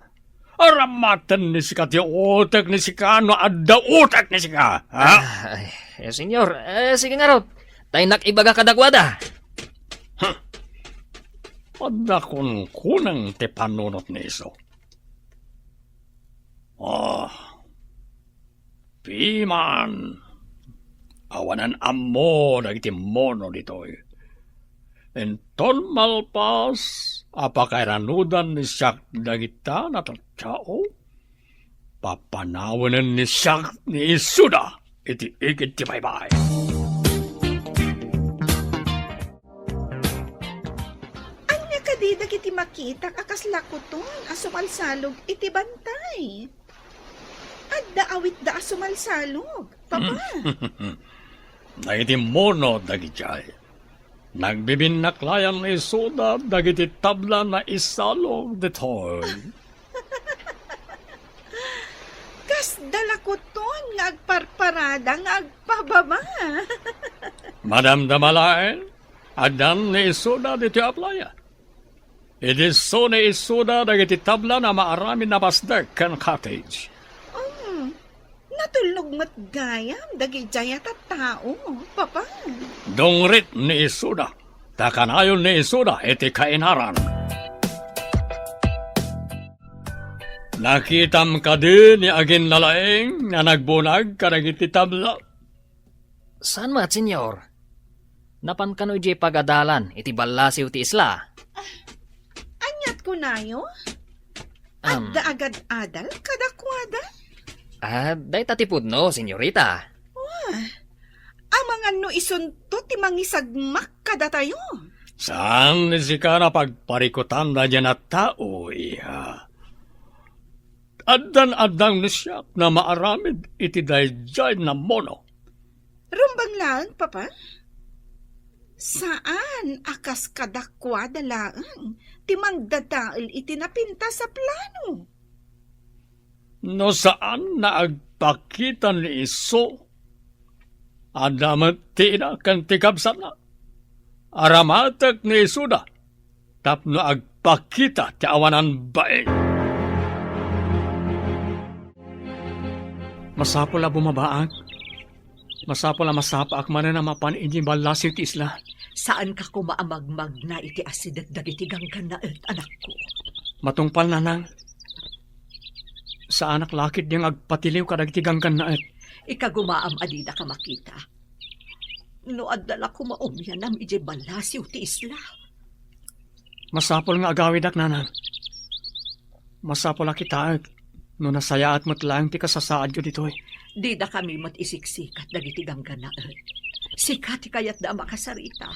Aramaten ni sika ti utek ni sika no adda utek ni sika, ha? Ay, eh, Señor, eh, sige ngarud. Ta innak ibaga kadakuada. Huh. Adda kunkunam ti panunot ni isu. Ah, piman. Awanan ammo dagiti mono ditoy. Inton malpas a pakairanudan ni siak dagita a tattao, papanawenen ni siak ni Isuda iti igid ti baybay. Ania kadi dagiti makitak a kasla kuton a sumalsalog iti bantay? Adda awitda a sumalsalog, Papa. Dagiti mono dagidiay. Nagbibinnaklayan ni Isuda dagiti tabla nga isalog ditoy. Kasda la kuton nga agparparada nga agpababa. Madamdama laeng, addan ni Isuda ditoy a playa. Idi isu ni Isuda dagiti tabla nga maaramid a pasdek ken cottage. Hmm, natulnog met gayam dagidiay a tattao, Papa. Dungrit ni Isuda, ta kanayon ni Isuda iti kainaran. Nakitam kadi ni aginnalaing nga nagbunag kadagiti tabla? Saan met, Señor. Napan kano idiay pagadalan iti ballasiw ti isla. Ah, aniat kunayo? Am. Adda agad-adal kadakuada? Ah, dayta ti pudno, señorita. Wah, amangan no isunto ti mangisagmak kadatayo. Saan ni sika a pagparikutan daydiay a tao, iha? Addan-addang ni siak nga maaramid iti daydiay a mono. Rumbeng laeng, Papa. Saan a kas kadakuada laeng ti mangdadael iti napintas a plano. No saan nga agpakita ni isu, adda met ti ina ken ti kabsatna. Aramatek ni isuda tapno agpakita ti awanan bain. Masapul a bumabaak. Masapul a masapaak manen a mapan idiay ballasiw ti isla. Saanka koma a magmagna iti asideg dagiti ganggannaet, anakko. Matungpal, nanang. Saanak la ketdi nga agpatiliw kadagiti ganggannaet. Ikagumaam a dinak a makita. No adda la koma umianam idiay ballasiw ti isla. Masapul nga agawidak, nanang. Masapul a kitaek. No nasayaat met laeng ti kasasaadyo ditoy. Didakami met isiksikat dagiti ganggannaet. Sika ti kayatda a makasarita.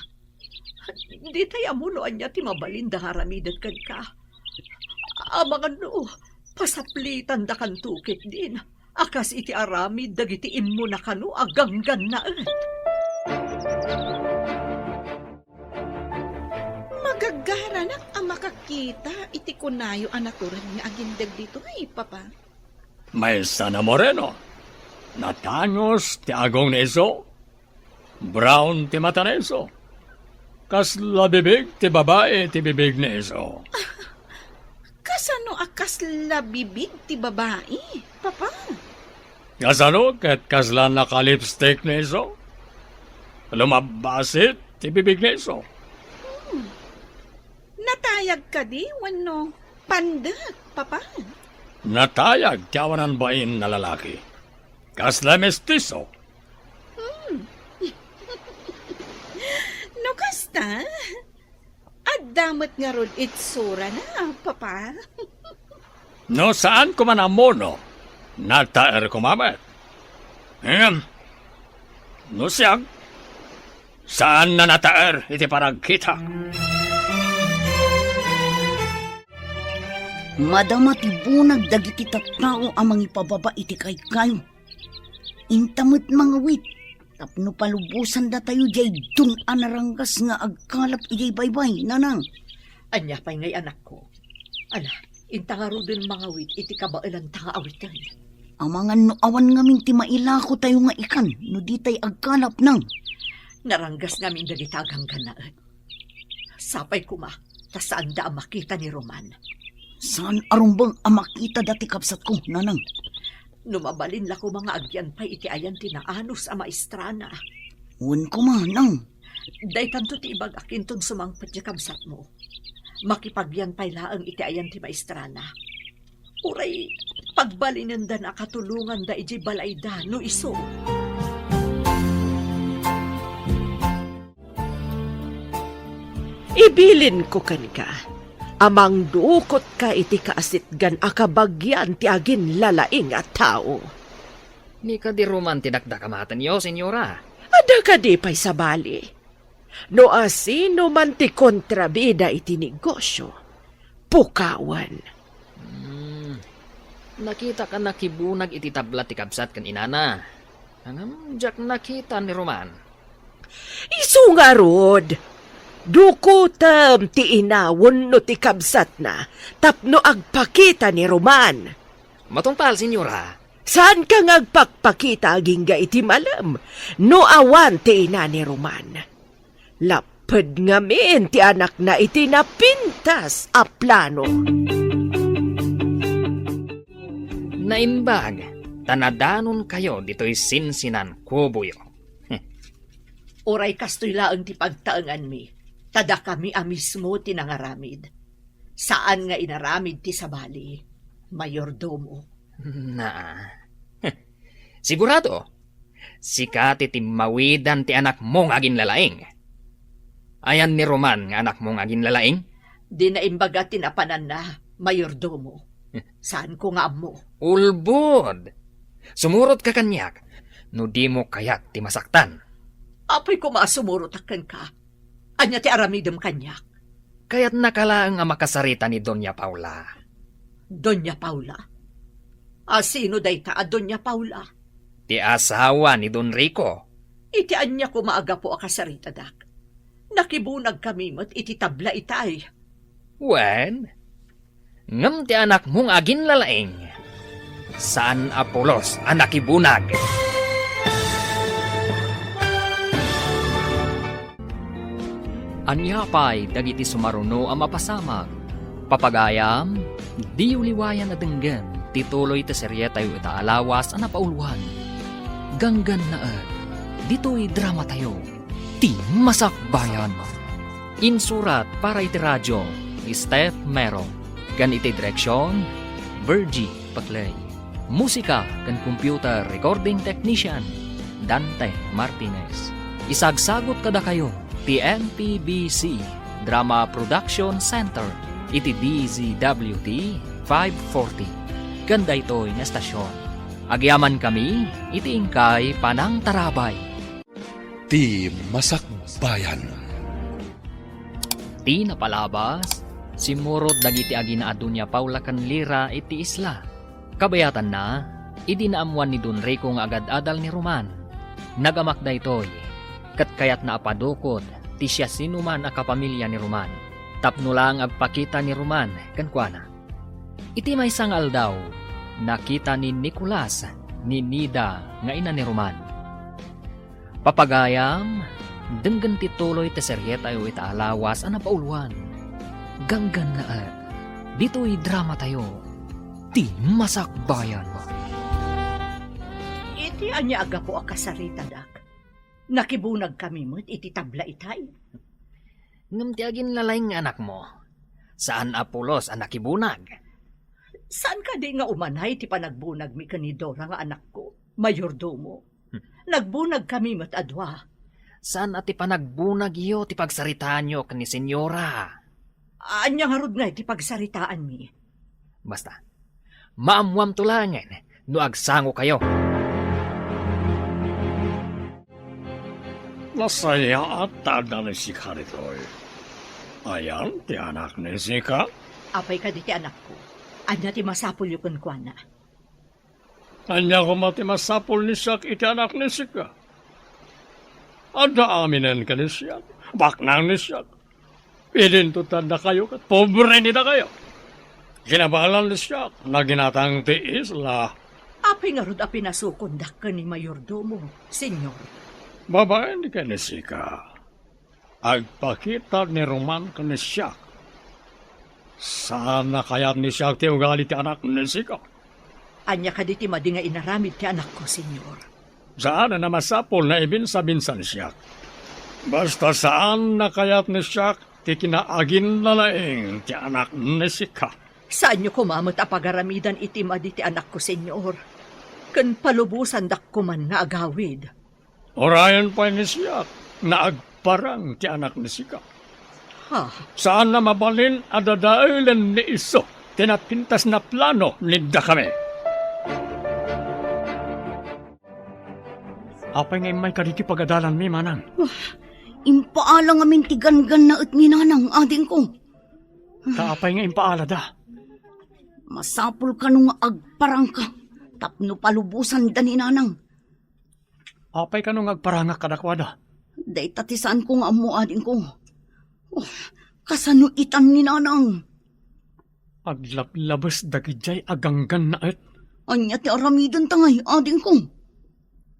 Ditay ammo no ania ti mabalinda nga aramiden kenka. Amangan no, pasaplitandakanto ketdin a kas iti aramid dagiti immuna kano a ganggannaet. Magagaranak a makakita iti kunayo a natured nga agindeg ditoy, Papa. Maysa a moreno. Natangos ti agong ni isu. Brown ti mata ni isu. Kasla bibig ti babai ti bibig ni isu. Kasano a kasla bibig ti babai, Papa? Kasano ket kasla nakalipstick ni isu? Lumabbasit ti bibig ni isu. Hmm. Natayag kadi wenno pandek, Papa? Natayag ti awanan bain a lalaki. Kasla mestiso. Hmm. No kasta, adda met ngarud itsurana, Papa. No saan koma a ammo, no nataer koma met. Ngem, no siak, saan a nataer iti panagkita. Madama ti bunag dagiti tattao a mangipababa iti kaykayo. Inta met mangawit tapno palubosandatayo diay dun a naranggas nga agkalap idiay baybay, Nanang. Ania pay ngay, anakko? Ala, inta ngaruden mangawit iti kabaelanta nga awiten. Amangan no awan ngamin ti mailakotayo nga ikan no ditay agkalap, Nang. Naranggas ngamin dagita a ganggannaet. Sapay koma ta saanda a makita ni Roman. Saan a rumbeng a makitada ti kabsatko, Nanang. No mabalin la koma nga agyan pay iti ayan ti naanus a maestrana. Wen koma, Nang. Daytanto ti ibagak inton sumangpet ti kabsatmo. Makipagyan pay laeng iti ayan ti maestrana. Uray pagbalinenda a katulonganda idiay balayda no isu. Ibilinko kenka a mangdukotka iti kaasitgan a kabagian ti aginlalaing a tao. Ni kadi Roman ti dakdakamatenyo, Senyora? Adda kadi pay sabali? No asino man ti kontrabida iti negosio, pukawen. Hmm. Nakitak a nakibunag iti tabla ti kabsat ken inana. Ngem diak nakita ni Roman. Isu ngarud, dukotem ti ina wenno ti kabsatna tapno agpakita ni Roman. Matungpal, Senyora. Saanka nga agpakpakita agingga iti malem no awan ti ina ni Roman. Lapped ngamin ti anakna iti napintas a plano. Naimbag ta nadanonkayo ditoy sinsinan kuboyo. Uray kastoy laeng ti pagtaenganmi, ta dakami a mismo ti nangaramid. Saan nga inaramid ti sabali, mayordomo. Naa. Sigurado, sika ti timmawidan ti anakmo nga aginlalaing. Ayan ni Roman nga anakmo nga aginlalaing? Di naimbaga ti napananna, mayordomo. Saanko nga ammo. Ulbod! Sumurotka kaniak no dimo kayat ti masaktan. Apay koma a sumurotak kenka. Ania ti aramidem kaniak? Kayatnaka laeng a makasarita ni Doña Paula. Doña Paula? A sino dayta a Doña Paula? Ti asawa ni Don Rico. Iti ania koma a gapu a kasaritadak? Nakibunagkami met iti tabla itay. Wen, ngem ti anakmo nga aginlalaing, saan a pulos a nakibunag. Ania pay dagiti sumaruno a mapasamak? Papagayam, diyo liwayan a denggen ti tuloy ti serietayo ita a lawas a napauluan. Ganggannaet, ditoy dramatayo, Ti Masakbayan. Insurat para iti radio ni Steph Mero, ken iti direksion, Virgie Paclay. Musika ken computer recording technician, Dante Martinez. Isagsagut kadakayo ti M P B C Drama Production Center iti D Z W T five forty. ken daytoy nga estasion. Agyamankami iti inkay panangtarabay. Ti Masakbayan. Ti napalabas, simmurot dagiti agina a Doña Paula ken Lira iti isla. Kabayatanna, idi naammuan ni Don Rico nga agad-adal ni Roman, nagamak daytoy, ket kayatna a padukot ti siasinoman a kapamilya ni Roman, tapno laeng agpakita ni Roman kenkuana. Iti maysa nga aldaw, nakita ni Nicolas ni Nida nga ina ni Roman. Papagayam, denggen ti tuloy ti serietayo ita a lawas a napauluan. Ganggannaet, ditoy dramatayo, Ti Masakbayan. Iti ania a gapu a kasaritadak? Nakibunagkami met iti tabla itay. Ngem ti aginlalaing nga anakmo, saan a pulos a nakibunag. Saan kadi nga umanay ti panagbunagmi ken ni Dora nga anakko, mayordomo? Hmm. Nagbunagkami met a dua. Saan a ti panagbunagyo ti pagsaritaanyo ken ni Senyora? Ania ngarud ngay ti pagsaritaanmi? Basta, maammuamto laengen no agsangokayo. Nasayaat ta adda ni Sika ditoy. Ayan ti anak ni Sika? Apay kadi ti anakko? Ania ti masapulyo kenkuana? Ania koma ti masapul ni siak iti anak ni Sika? Adda aminen ken ni siak, baknang ni siak. Idinto ti addakayo ket pobre ni dakayo. Kinabalan ni siak, naginatang ti isla. Apay ngarud a pinasukondak ken ni mayordomo, Señor? Babaen ken ni Sika. Agpakita ni Roman ken ni siak. Saan a kayat ni siak ti ugali ti anak ni Sika. Ania kadi ti madi nga inaramid ti anakko, Señor? Saan a masapul nga ibinsa-binsa ni siak. Basta saan a kayat ni siak ti kinaaginlalaing ti anak ni Sika. Saanyo koma met a pagaramidan iti madi ti anakko, Señor. Ken palubosandak koman nga agawid. Urayen pay ni siak nga agparang ti anak ni Sika. Ha? Saan a mabalin a dadaelen ni isu ti napintas nga plano ni dakami. Apay nga immay kaditi pagadalanmi, manang? Wah, impaala ngamin ti ganggannaet ni nanang, adingko. Ta apay nga impaalada? Masapul kano nga agparangka tapno palubosanda ni nanang. Apay kano nga agparangak kadakuada? Dayta ti saanko nga ammo, adingko. Oh, kasano itan ni nanang? Aglablabes dagidiay a ganggannaet. Ania ti aramidenta ngay, adingko?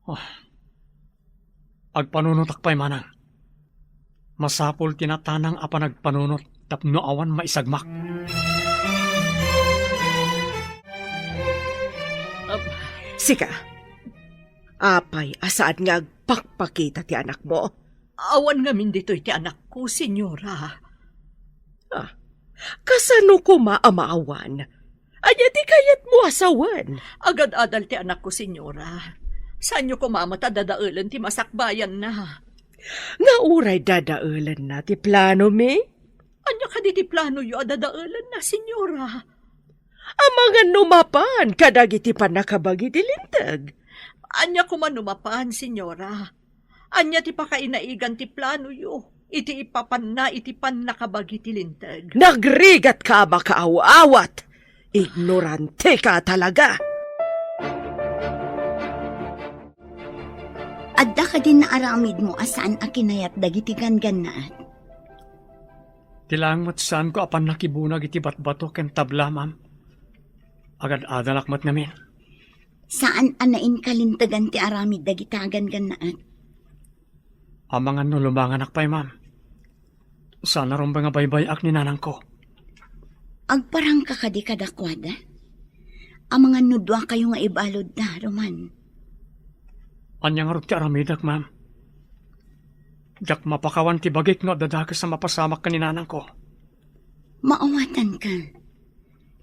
Ah. Agpanunotak pay manang. Masapul ti natanang a panagpanunot tapno awan maisagmak. Ap- Sika, apay a saan nga agpakpakita ti anakmo? Awan ngamin ditoy ti anakko, Señora. Ah, kasano koma a maawan? Ania ti kayatmo a sawen? Agad-adal ti anakko, Señora. Saanyo koma met a dadaelen ti masakbayanna. Nga uray dadaelenna ti planomi? Ania kadi ti planoyo a dadaelenna, Señora? Amangan no mapan kadagiti pannakabagi ti linteg. Ania koma no mapan, Señora? Ania ti pakainaigan ti planoyo iti ipapanna iti pannakabagi ti linteg? Nagrigatka a makaaw-awat! Ignoranteka talaga! Adda kadin naaramidmo a saan a kinayat dagiti ganggannaet? Ti laeng met saanko a pannakibunag iti batbato ken tabla, ma'am. Agad-adalak met ngamin. Saan a nainkalintegan ti aramid dagita a ganggannaet. Amangan no lumanganak pay, ma'am. Saan a rumbeng a baybay-ak ni nanangko. Agparangka kadi kadakuada? Amangan no duakayo nga ibaludda, Roman. Ania ngarud ti aramidek, ma'am? Diak mapakawan ti bagik no adda dakes a mapasamak ken ni nanangko. Maawatanka.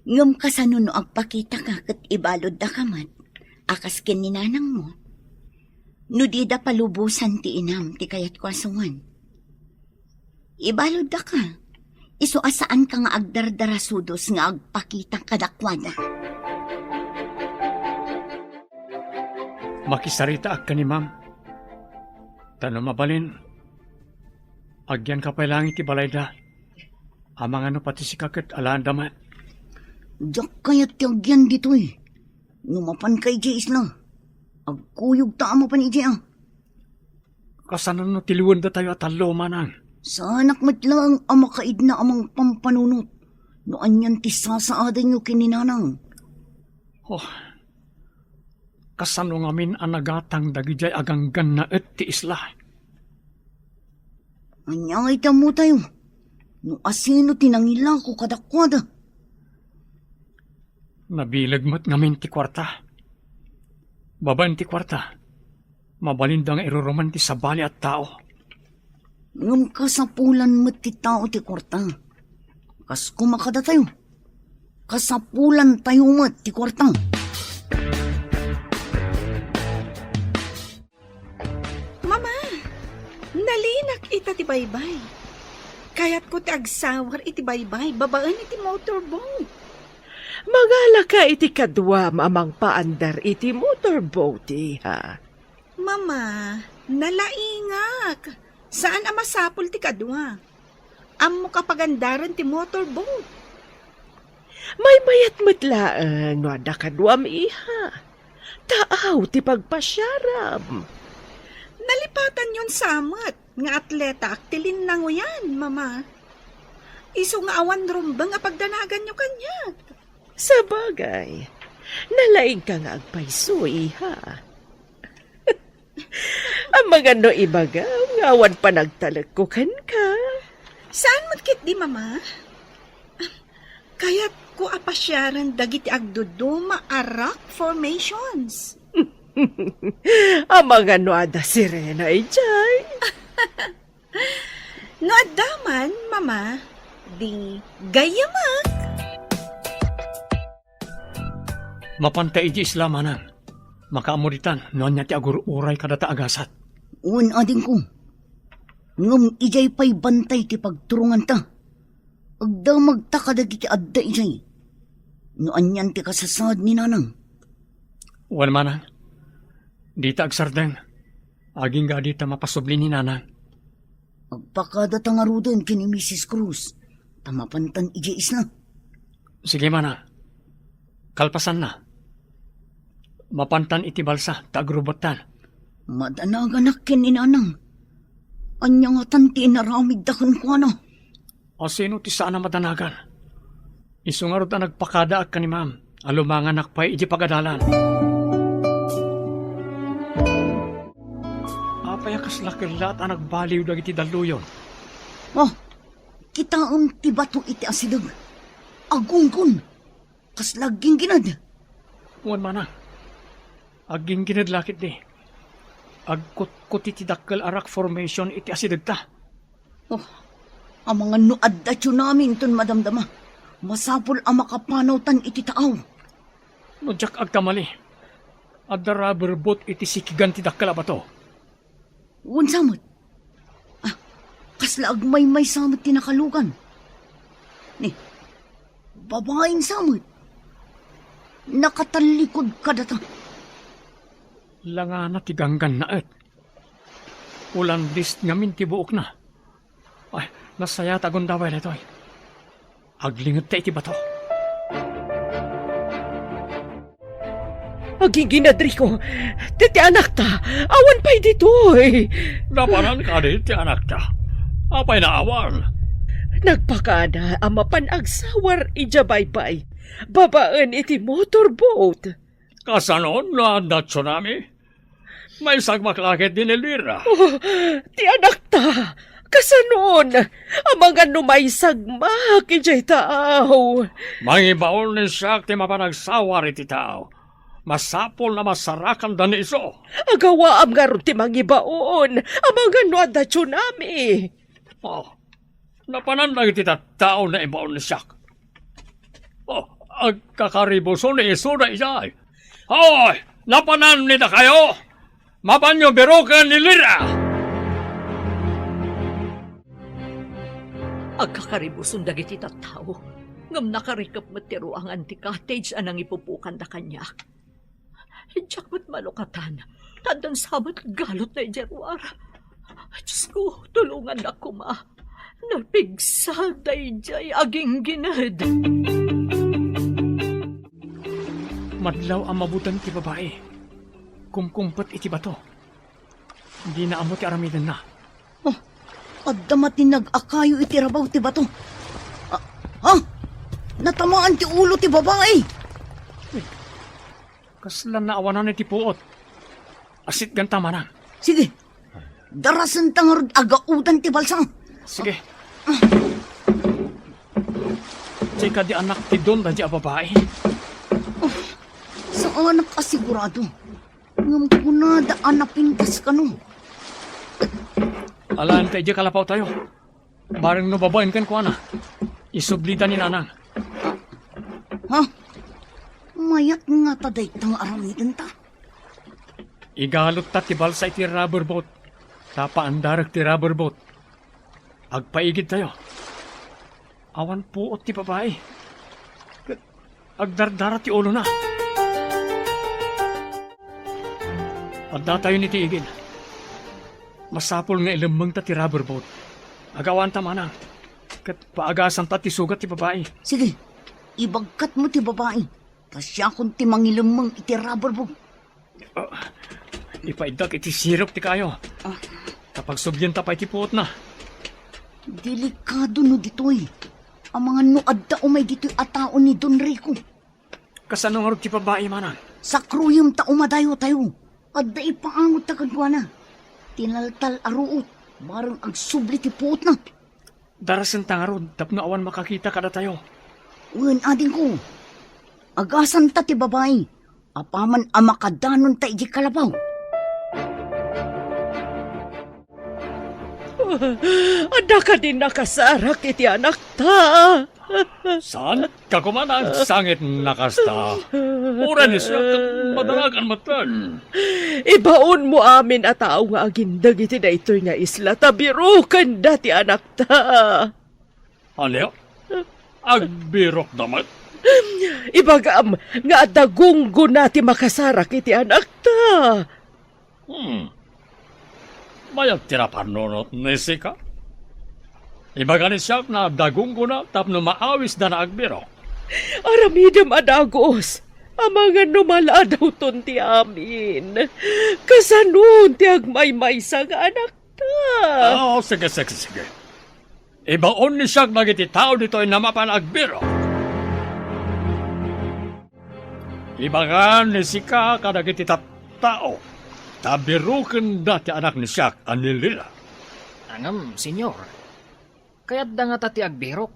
Ngem kasano no agpakitaka ket ibaluddaka met, a kas ken ni nanangmo? No dida palubosan ti inam ti kayatko a sawen. Ibaluddaka, isu a saanka nga agdardarasudos nga agpakita kadakuada. Makisaritaak ken ni Ma'am. Ta no mabalin, agyanka pay laeng iti balayda. Amangan no pati sika ket alaenda met. Diak kayat ti agyan ditoy. No mapanka idiay isla, agkuyogta a mapan idiay a. Kasano no tiliwendatayo a tallo, manang? Saanak met laeng a makaidna a mangpampanunot no anian ti sasaadenyo ken ni nanang. Oh, kasano ngamin a nagatang dagidiay a ganggannaet ti isla? Ania ngay ti ammotayo no asino ti nangilako kadakuada? Nabileg met ngamin ti kuarta. Babaen ti kuarta, mabalinda nga iruruman ti sabali a tao. Ngem kasapulan met ti tao ti kuarta. Kas koma kadatayo, kasapulantayo met ti kuarta. Mama, nalinak ita ti baybay. Kayatko ti agsawar iti baybay babaen iti motorboat. Mangalaka iti kaduam a mangpaandar iti motorboat, iha. Mama, nalaingak. Saan a masapul ti kadua. Ammok a pagandaren ti motorboat. Maymayat met laeng no adda kaduam, iha. Taaw ti pagpasiaram. Nalipatanyon sa met nga atletaak ti linnangoyan, Mama. Isu nga awan rumbeng a pagdanaganyo kaniak. Sabagay, nalaingka nga agpayso, iha. Amangan no ibagam nga awan panagtalekko kenka. Saan met ketdi, Mama? Kayatko a pasiaren dagiti agduduma a rock formations. Amangan no adda sirena idiay. No adda man, Mama, di gayyamek. Mapanta idiay isla, manang. Makaammo ditan no ania ti agur-uray kadata a gasat. Wen, adingko. Ngem idiay pay bantay ti pagturonganta. Agdamagta kadagiti adda idiay. No anian ti kasasaad ni nanang. Wen, manang. Dita agsardeng. Agingga dita mapasubli ni nanang. Agpakadata ngaruden ken ni Misis Cruz, ta mapantan idiay isla. Sige, manang. Kalpasanna, mapantan iti balsa ta agrubettan. Madanaganak ken ni nanang. Ania ngatan ti inaramidda kenkuana? Asino ti saan a madanagan? Isu ngarud a nagpakadaak ken ni Ma'am a lumanganak pay iti pagadalan. Apay a kasla kellaat a nagbaliw dagiti dalluyon? Oh, kitaem ti bato iti asideg. Agunggon. Kasla agginggined. Wen, manang. Agginggined la ketdi. Agkutkuti ti dakkel a rock formation iti asidegta. Oh, amangan no adda tsunami inton madamdama, masapul a makapanawtan iti taaw. No diak agkamali, adda rubber boat iti sikigan ti dakkel a bato. Wen sa met. Ah, kasla agmaymaysa met ti nakalugan. Ni, babaen sa met. Nakatallikod kadata. Langana ti ganggannaet. Ulandis ngamin ti buokna. Ay, nasayaat a gundaway daytoy. Aglingedta iti bato. Agginggined, Rico. Ti, ti anakta, awan pay ditoy. Napanan kadi ti anakta? Apay naawan? Nagpakada a mapan agsawar idiay baybay, babaen iti motorboat. Kasanon no adda tsunami? Maisagmak la ketdi ni Lira. Oh, ti anakta, kasanon? Amangan no maisagmak idiay taaw. Mangibaon ni siak ti mapan agsawar iti taaw. Masapul a masarakanda ni isu. Agawaam ngarud ti mangibaon. Amangan no adda tsunami. Oh, napanan dagiti tattao naibaon ni siak. Oh, agkakaribuson ni isu daydiay. Hoy, napanan ni dakayo? Mapanyo biroken ni Lira! Agkakaribuson dagiti tattao, ngem nakarikep met ti ruangan ti cottage a nangipupokanda kaniak. Diak met malukatan Ta addan sa met galotna idiay ruar. Diosko, tulongannak koma. Napigsa daydiay aginggined. Madlaw a mabuteng ti babai. Kumkumpet iti bato. Dina ammo ti aramidenna. Oh, adda matinag a kayo iti rabaw ti bato. Ah, ah! Natamaan ti ulo ti babai. Kasla naawanan iti puot. Asitganta, manang. Sige. Darasenta ngarud a gaodan ti balsa. Sige. Diay kadi anak ti don daydiay a babai? Oh, saanak a sigurado. Ngem kunada a napintas kano. Alaen ta idiay kalapawtayo. Bareng no babaen kenkuana, isublida ni nanang. Ha? Mayat ngata dayta nga aramidenta? Igalotta ti balsa iti rubber boat. Ta paandarek ti rubber boat. Agpaigidtayo. Awan puot ti babai. Ket agdardara ti ulona. Addatayon iti igid. Masapul nga ilemmengta ti rubber boat. Agawanta, manang. Ket paagasanta ti sugat ti babai. Sige, ibagkatmo ti babai. Ta siakon ti mangilemmeng iti rubber boat. Ah, ipaiddak iti sirop ti kayo. Ah. Ta pagsublienta pay ti puotna. Delikado no ditoy. Amangan no adda umay ditoy a tao ni Don Rico. Kasano ngarud ti babai, manang? Sakruyem ta umadayotayo. Adda ipaangotta kenkuana. Tinaltal a ruot, bareng agsubli ti puotna. Darasenta ngarud tapno awan makakita kadatayo. Wen, adingko. Agasanta ti babai. Apaman a makadanonta idiay kalapaw. Adda kadi nakasarak iti anakta? Saan? Kakuman, sangit nakasta. Uray ni siak, madalagan metten. Ibaonmo amin a tao nga agindeg iti daytoy nga isla, ta birokenda ti anakta. Ania? Agbirokda met? Ibagam nga adda gunggona ti makasarak iti anakta. Hmm. Mayat ti napanunot ni sika? Ibaga ni siak nga adda gunggona tapno maawisda nga agbirok. Aramidem a dagus. Amangan no maladawton ti amin. Kasanon ti agmaymaysa nga anakta? Oh, sige, sige, sige. Ibaon ni siak dagiti tao ditoy nga mapan agbirok. Ibagan ni sika kadagiti tattao ta birokenda ti anak ni siak a ni Lila. Ngem, Senyor, kayatda ngata ti agbirok.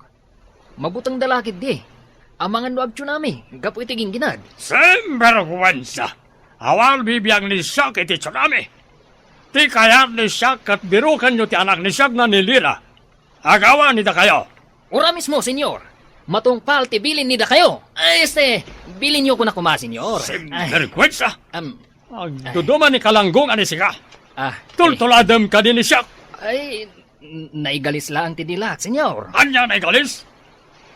Mabutengda la ketdi. Amangan no agtsunami gapu iti gingginad. Sinbergwensa! Awan bibiang ni siak iti tsunami. Ti kayat ni siak ket birokenyo ti anak ni siak nga ni Lila. Agawan ni dakayo. Ura mismo, Senyor. Matungpal ti bilin ni dakayo. Ay, este, bilinyo koma, Senyor. Ay. Sinbergwensa! Am, Agduduma ni kalanggo nga ni sika. Ah, tultuladem kadi ni siak. Ay, n-, naigalis laeng ti dilak, Senyor. Ania naigalis?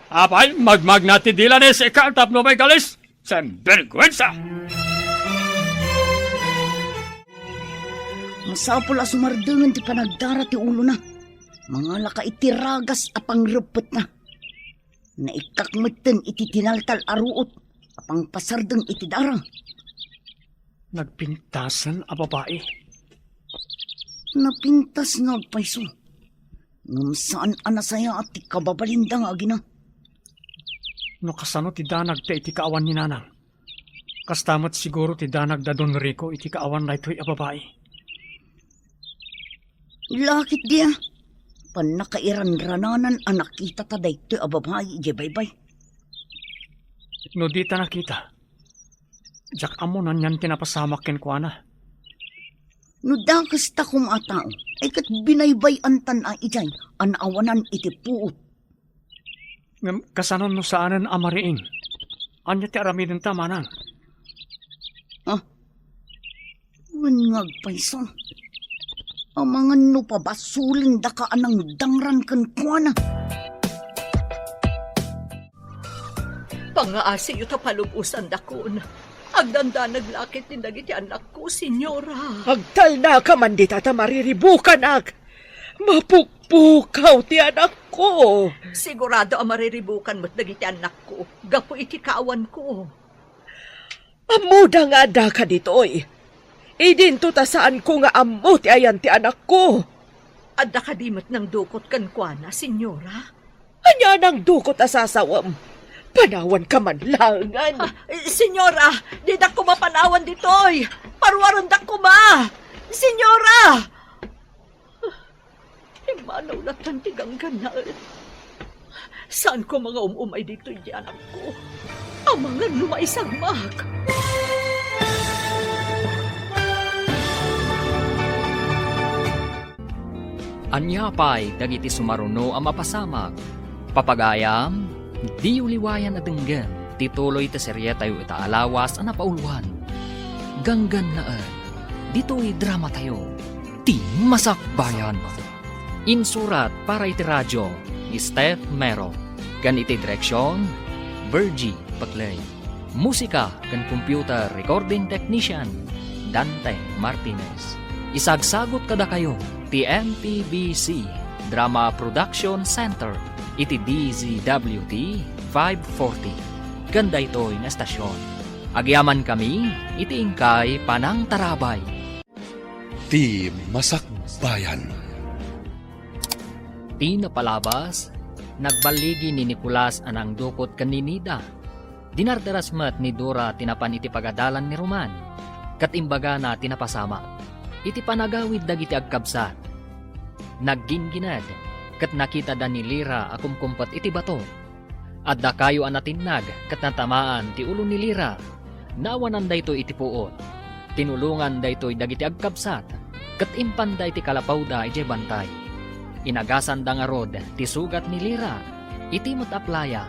Apay, magmagna ti dila ni sika tapno maigalis? Sinbergwensa! Masapul a sumardengen ti panagdara ti ulona. Mangala ka iti ragas a pangreppetna. Naikkak metten iti tinaltal a ruot a pangpasardeng iti dara. Nagpintasen a babai. Napintas nga agpayso. Ngem saan a nasayaat ti kababalinda nga agina. No kasano ti danagda iti kaawan ni Nanang, kasta met siguro ti danagda Don Rico iti kaawan daytoy a babai. Lakit dia, pannakairanrananan a nakitata daytoy a babai idiay baybay. No dita nakita, diak ammo no anian ti napasamak kenkuana. No dakes ta koma a tao, ay ket binaybay-antan a idiay a naawanan iti puot. Ngem kasano no saanen a mariing? Ania ti aramidenta, manang? Ah, wen nga agpayso. Amangan no pabasolendaka a nangdangran kenkuana. Pangaasiyo ta palubosandakon. Agdandanag la ketdi dagiti annakko, Senyora. Agtalnaka man dita ta mariribukanak. Mapukpukaw ti anakko. Sigurado a mariribukan met dagiti annakko gapu iti kaawanko. Ammoda nga addaka ditoy. Idinto ta saanko nga ammo ti ayan ti anakko. Adda kadi met nangdukot kenkuana, Senyora? Ania nangdukot a sasawem? Panawanka man laengen. Ah, Senyora, didak koma panawan ditoy. Paruarendak koma. Senyora! Immanaw latta ti ganggannaet. Saanko nga um-umay ditoy ti anakko. Amangan no maisagmak. Ania pay dagiti sumaruno a mapasamak? Papagayam, diyo liwayan a denggen ti tuloy ti serietayo ita a lawas a napauluan. Ganggannaet, ditoy dramatayo, Ti Masakbayan. Insurat para iti radio ni Steph Mero, ken iti direksion, Virgie Paclay. Musika ken computer recording technician, Dante Martinez. Isagsagut kadakayo ti M P B C Drama Production Center iti D Z W T five forty ken daytoy nga estasion. Agyamankami iti inkay panangtarabay. Ti Masakbayan. Ti napalabas, nagballigi ni Nicolas a nangdukot ken ni Nida. Dinardaras met ni Dora ti napan iti pagadalan ni Roman, ket imbagana ti napasamak. Iti panagawid dagiti agkabsat, nagginggined, ket nakitada ni Lira a kumkumpet iti bato. Adda kayo a natinnag ket natamaan ti ulo ni Lira. Naawanan daytoy iti puot. Tinulongan daytoy dagiti agkabsat, ket impanda iti kalapawda idiay bantay. Inagasanda ngarud ti sugat ni Lira iti met a playa.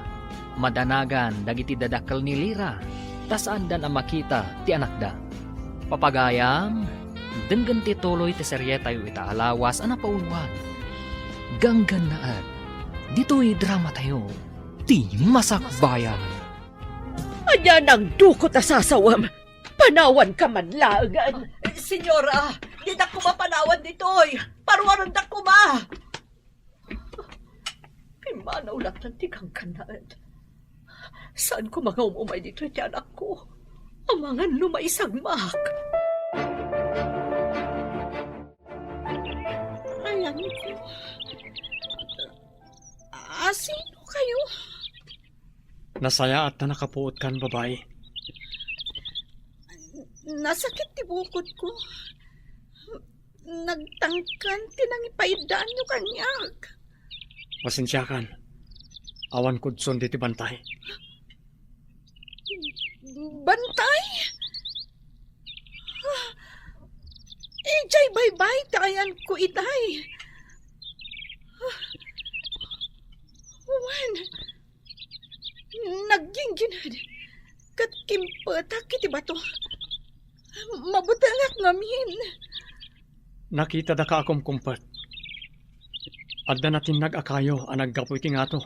Madanagan dagiti dadakkel ni Lira, ta saandan a makita ti anakda. Papagayam, denggen ti tuloy ti serietayo ita a lawas a napauluan. Ganggannaet, ditoy dramatayo, Ti Masakbayan. Ania nangdukot a sasawem? Panawanka man laengen. Senyora, didak koma panawan ditoy. Paruarendak koma. Pimmanaw latta ti ganggannaet. Saanko nga um-umay ditoy ti anakko. Amangan no maisagmak. Ayanko. Asino kayo? Nasayaat ta nakapuotkan, babai. Nasakit ti bukod ko. Nagtangkan ti nangipaiddaanyo kaniak. Pasensiakan. Awan kudson diti bantay. Bantay? Idiay baybay ti ayanko itay. Wen, nagginggined ket kimpetak iti bato. Mabutengak ngamin. Nakitada ka a kumkumpet. Adda natinnag a kayo a naggapu iti ngato.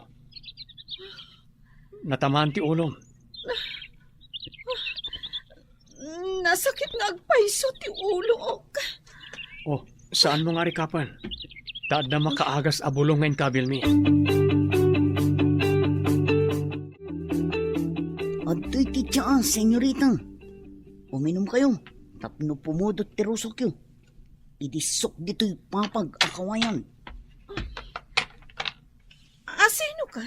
Natamaan ti ulom. Nasakit nga agpayso ti ulok. Oh, saanmo nga arikapen? Ta adda makaagas a bulong nga inkabilmi. Adtoy ti tsaa, senyorita. Uminumkayo tapno pumudot ti rusokyo. Idissok ditoy papag a kawayan. Asino ka?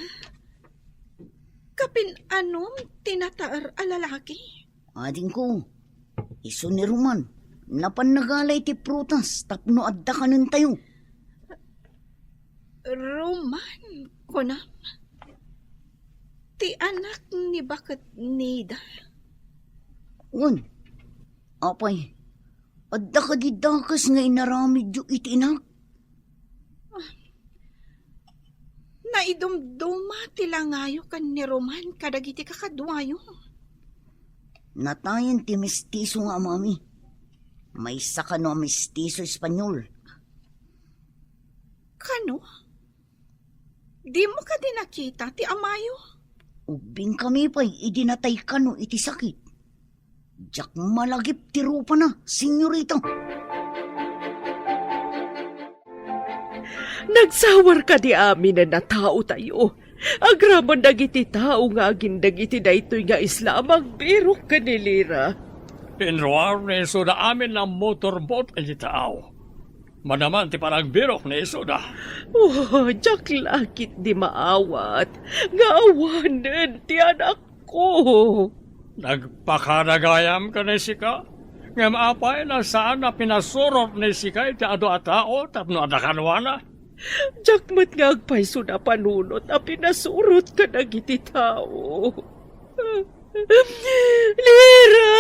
Kapin-anom ti nataer a lalaki? Adingko, isu ni Roman, napan nagala iti prutas tapno adda kanentayo. Roman, kunam? Ti anak ni baket Nida? Wen, apay, adda kadi dakes nga inaramidyo iti inak? Naidumduma ti langayo ken ni Roman kadagiti kakaduayo. Natayen ti mestizo nga amami. Maysa kano a mestizo Espanyol. Kano? Dimo kadi nakita ti amayo? Ubbingkami pay idi natay kano iti sakit. Diak malagip ti rupana, senyorita. Nagsawar kadi aminen a taotayo. Agraman dagiti tao nga agindeg iti daytoy nga isla a mangbirok ken ni Lira. Inruar ni Soda amin a motorboat iti tao. Manaman ti panagbirok ni Soda. Oh, diak la ketdi maawat nga awanen ti anakko. Nagpakada gayam ken ni sika, ngem apay no saan a pinasurot ni sika iti adu a tao tapno adda kaduana? Diak met nga agpayso a panunot a pinasurot kadagiti tao. Lira!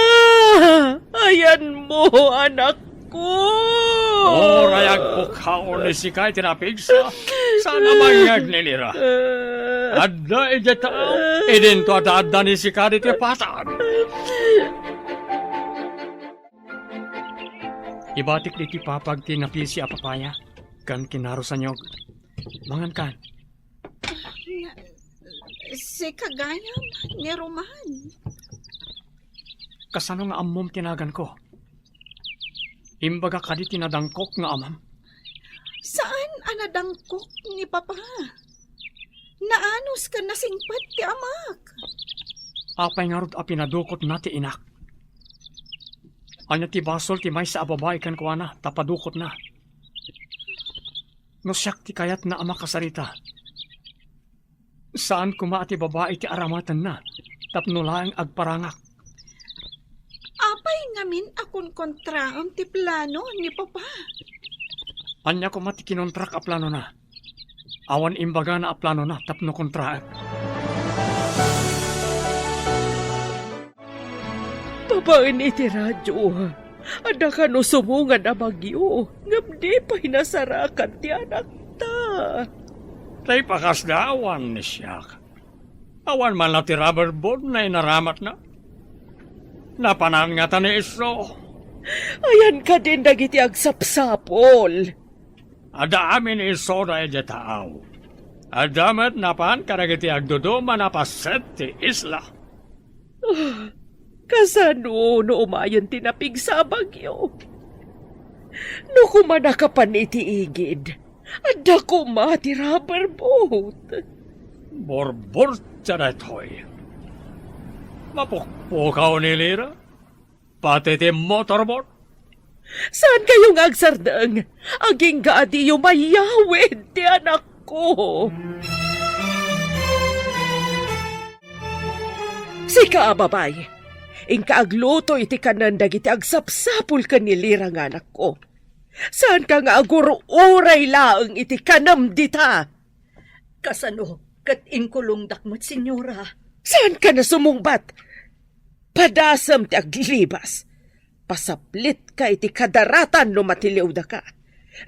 Ayanmo, anakko! Uray agpukkaw ni sika iti napigsa, saan a mangngeg ni Lira. Adda idiay tao, idinto adda-adda ni sika ditoy patag. Ibatik ditoy patag ti napisi a papaya, ken kinarusanyog. Mangankan. Sika gayam ni Roman. Kasano nga ammom ti naganko? Imbagak kadi ti nadangkok nga amam? Saan a nadangkok ni Papa. Naanus ken nasingpet ti amak. Apay ngarud a pinadukotna ti inak? Ania ti basol ti maysa a babai kenkuana ta padukotna? No siak ti kayatna a makasarita, saan koma a ti babai ti aramatenna tapno laeng agparangak. Apay ngamin a konkontraem ti plano ni Papa? Ania koma ti kinontrak a planona? Awan imbagana a planona tapno kontraek. Babaen iti radio, adda kano sumungan a bagyo, ngem di pay nasarakan ti anakta. Tay pakasda awan ni siak. Awan man la ti rubber boat nga inaramatna. Napanan ngata ni Iso. Ayan kadin dagiti agsapsapol. Adda amin ni Iso daydiay tao. Adda met napan kadagiti agduduma a paset ti isla. Ah, kasano no umayen ti napigsa a bagyo? No koma nakapan iti igid, adda koma ti rubber boat. Burburtia daytoy. Mapukpukaw ni Lira. Pati ti motorboat. Saan kayo nga agsardeng? Agingga a diyo mayawid ti anakko. Sika a babay, inka agluto iti kanen dagiti agsapsapul ken ni Lira nga anakko. Saanka nga agur-uray laeng iti kanem dita. Kasano ket inkulongdak met, Senyora? Saanka a sumungbat? Padasem ti aglibas. Pasaplitka iti kadaratan no matiliwdaka.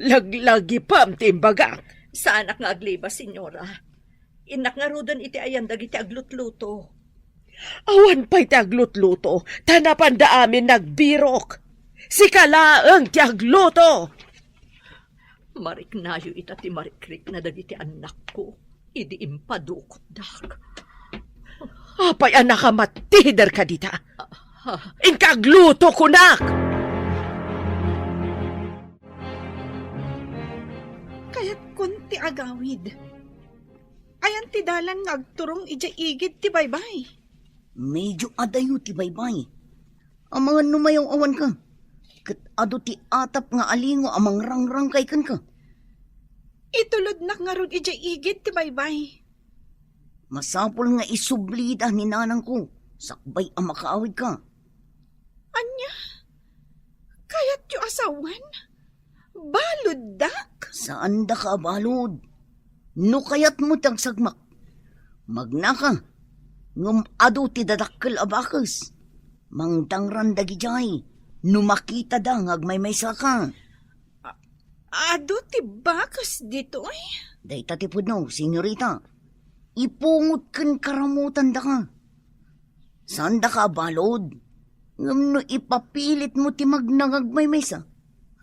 Laglagipem ti imbagak. Saanak nga aglibas, Senyora. Innak ngaruden iti ayan dagiti aglutluto. Awan pay ti aglutluto, ta napanda amin nagbirok. Sika laeng ti agluto. Mariknayo ita ti marikrikna dagiti annakko idi impadukotdak. Apay a nakamattider kadita? Ah, ah. Inka agluto, kunak! Kayatkon ti agawid. Ayan ti dalan nga agturong idiay igid ti baybay? Medio adayo ti baybay. Amangan no mayaw-awanka, ket adu ti atap nga alingo a mangrangrangkay kenka. Itulodnak ngarud idiay igid ti baybay. Masapul nga isublida ni nanangko sakbay a makaawidka. Ania? Kayatyo a sawen? Baluddak? Saandaka a balud. No kayatmo ti agsagmak, magnaka, ngem adu ti dadakkel a bakes. Mangdangran dagidiay no makitada nga agmaymaysaka. A-, adu ti bakes ditoy? Dayta ti pudno, senyorita. Ipungot ken karamutandaka. Saandaka a balud, ngem no ipapilitmo ti magnangagmaymaysa,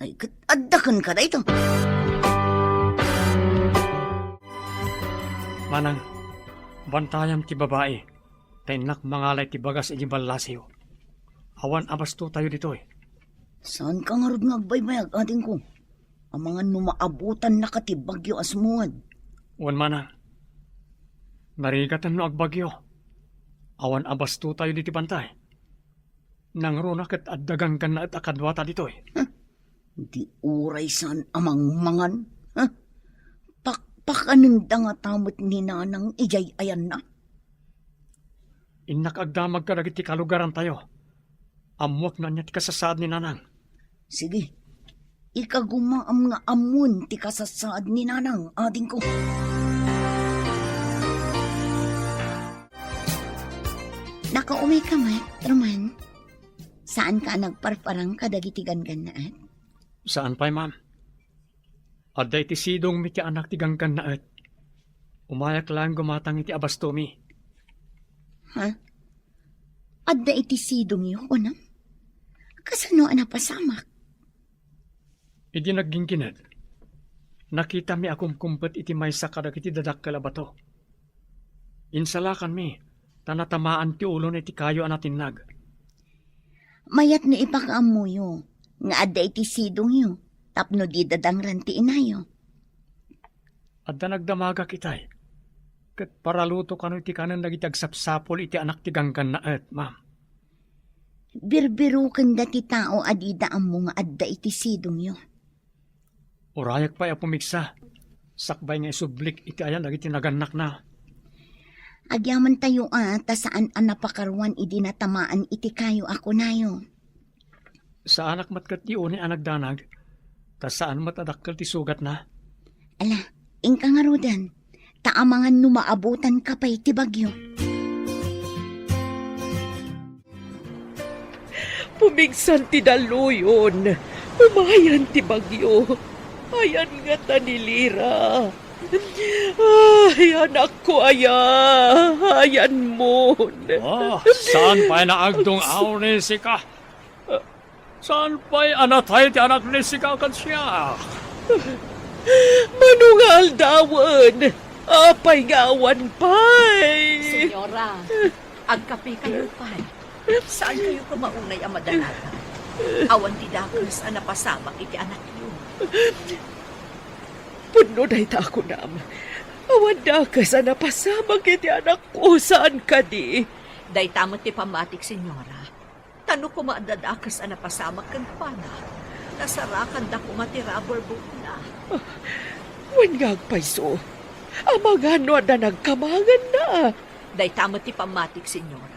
ay, ket adda kenka dayta. Manang, bantayam ti babai, ta innak mangalay ti bagas iti ballasiyo. Awan a bastotayo ditoy. Saanka ngarud nga agbaybayag, adingko? Amangan no maabutannaka ti bagyo a sumuwed. Wen, manang. Narigaten no agbagyo. Awan a bastotayo ditoy, bantay. Nangruna ket adda ganggannaet a kaduata ditoy. Huh? Di uray saan a mangmangan? Huh? Pakpakanenda ngata met ni Nanang idiay ayanna? Innak agdamag kadagiti kalugarantayo. Ammoak no ania ti kasasaad ni Nanang. Sige. Ikagumaam nga ammon ti kasasaad ni Nanang, adingko. Nakaumay ka met, Roman? Saanka a nagparparang kadagiti ganggannaet? Saan pay, ma'am. Adda iti sidongmi ti anak ti ganggannaet. Umayak laeng gumatang iti abastomi. Ha? Adda iti sidongyo, kunam? Kasano a napasamak? Idi nagginggined, nakitami a kumkumpet iti maysa kadagiti dadakkel a bato. Insalakanmi, ta natamaan ti ulona iti kayo a natinnag. Mayat no ipakaammoyo nga adda iti sidongyo tapno di dadangren ti inayo. Adda nagdamagak itay, ket paraluto kano iti kanen dagiti agsapsapul iti anak ti ganggannaet, ma'am. Birbirokenda ti tao a dida ammo nga adda iti sidongyo. Urayak pay a pumigsa, sakbay nga isublik iti ayan dagiti nagannakna. Agyamankatayo a ta saan a napakaruan idi natamaan iti kayo a kunayo. Saanak met ket ti unay a nagdanag, ta saan met a dakkel ti sugatna. Ala, inka ngaruden, ta amangan no maabutanka pay ti bagyo. Pumigsan ti dalluyon, umayan ti bagyo. Ayan ngata ni Lira. Ay, anakko aya, ayanmon. Ah, saan pay naagdung-aw ni sika? Saan pay a natay ti anak ni sika ken siak? Mano nga aldawen? Apay nga awan pay? Senyora, agkapekayo pay. Saan kayo koma unay a madanagan? Awan ti dakes a napasamak iti anakyo. Pudno dayta a kunam. Awan dakes a napasamak iti anakko, saan kadi? Dayta met ti pammatik, senyora. Ta no koma adda dakes a napasamak kenkuana, nasarakanda koma ti rubber boatna. Ah, wen nga agpayso. Amangan no adda nagkamaganna. Dayta met ti pammatik, senyora.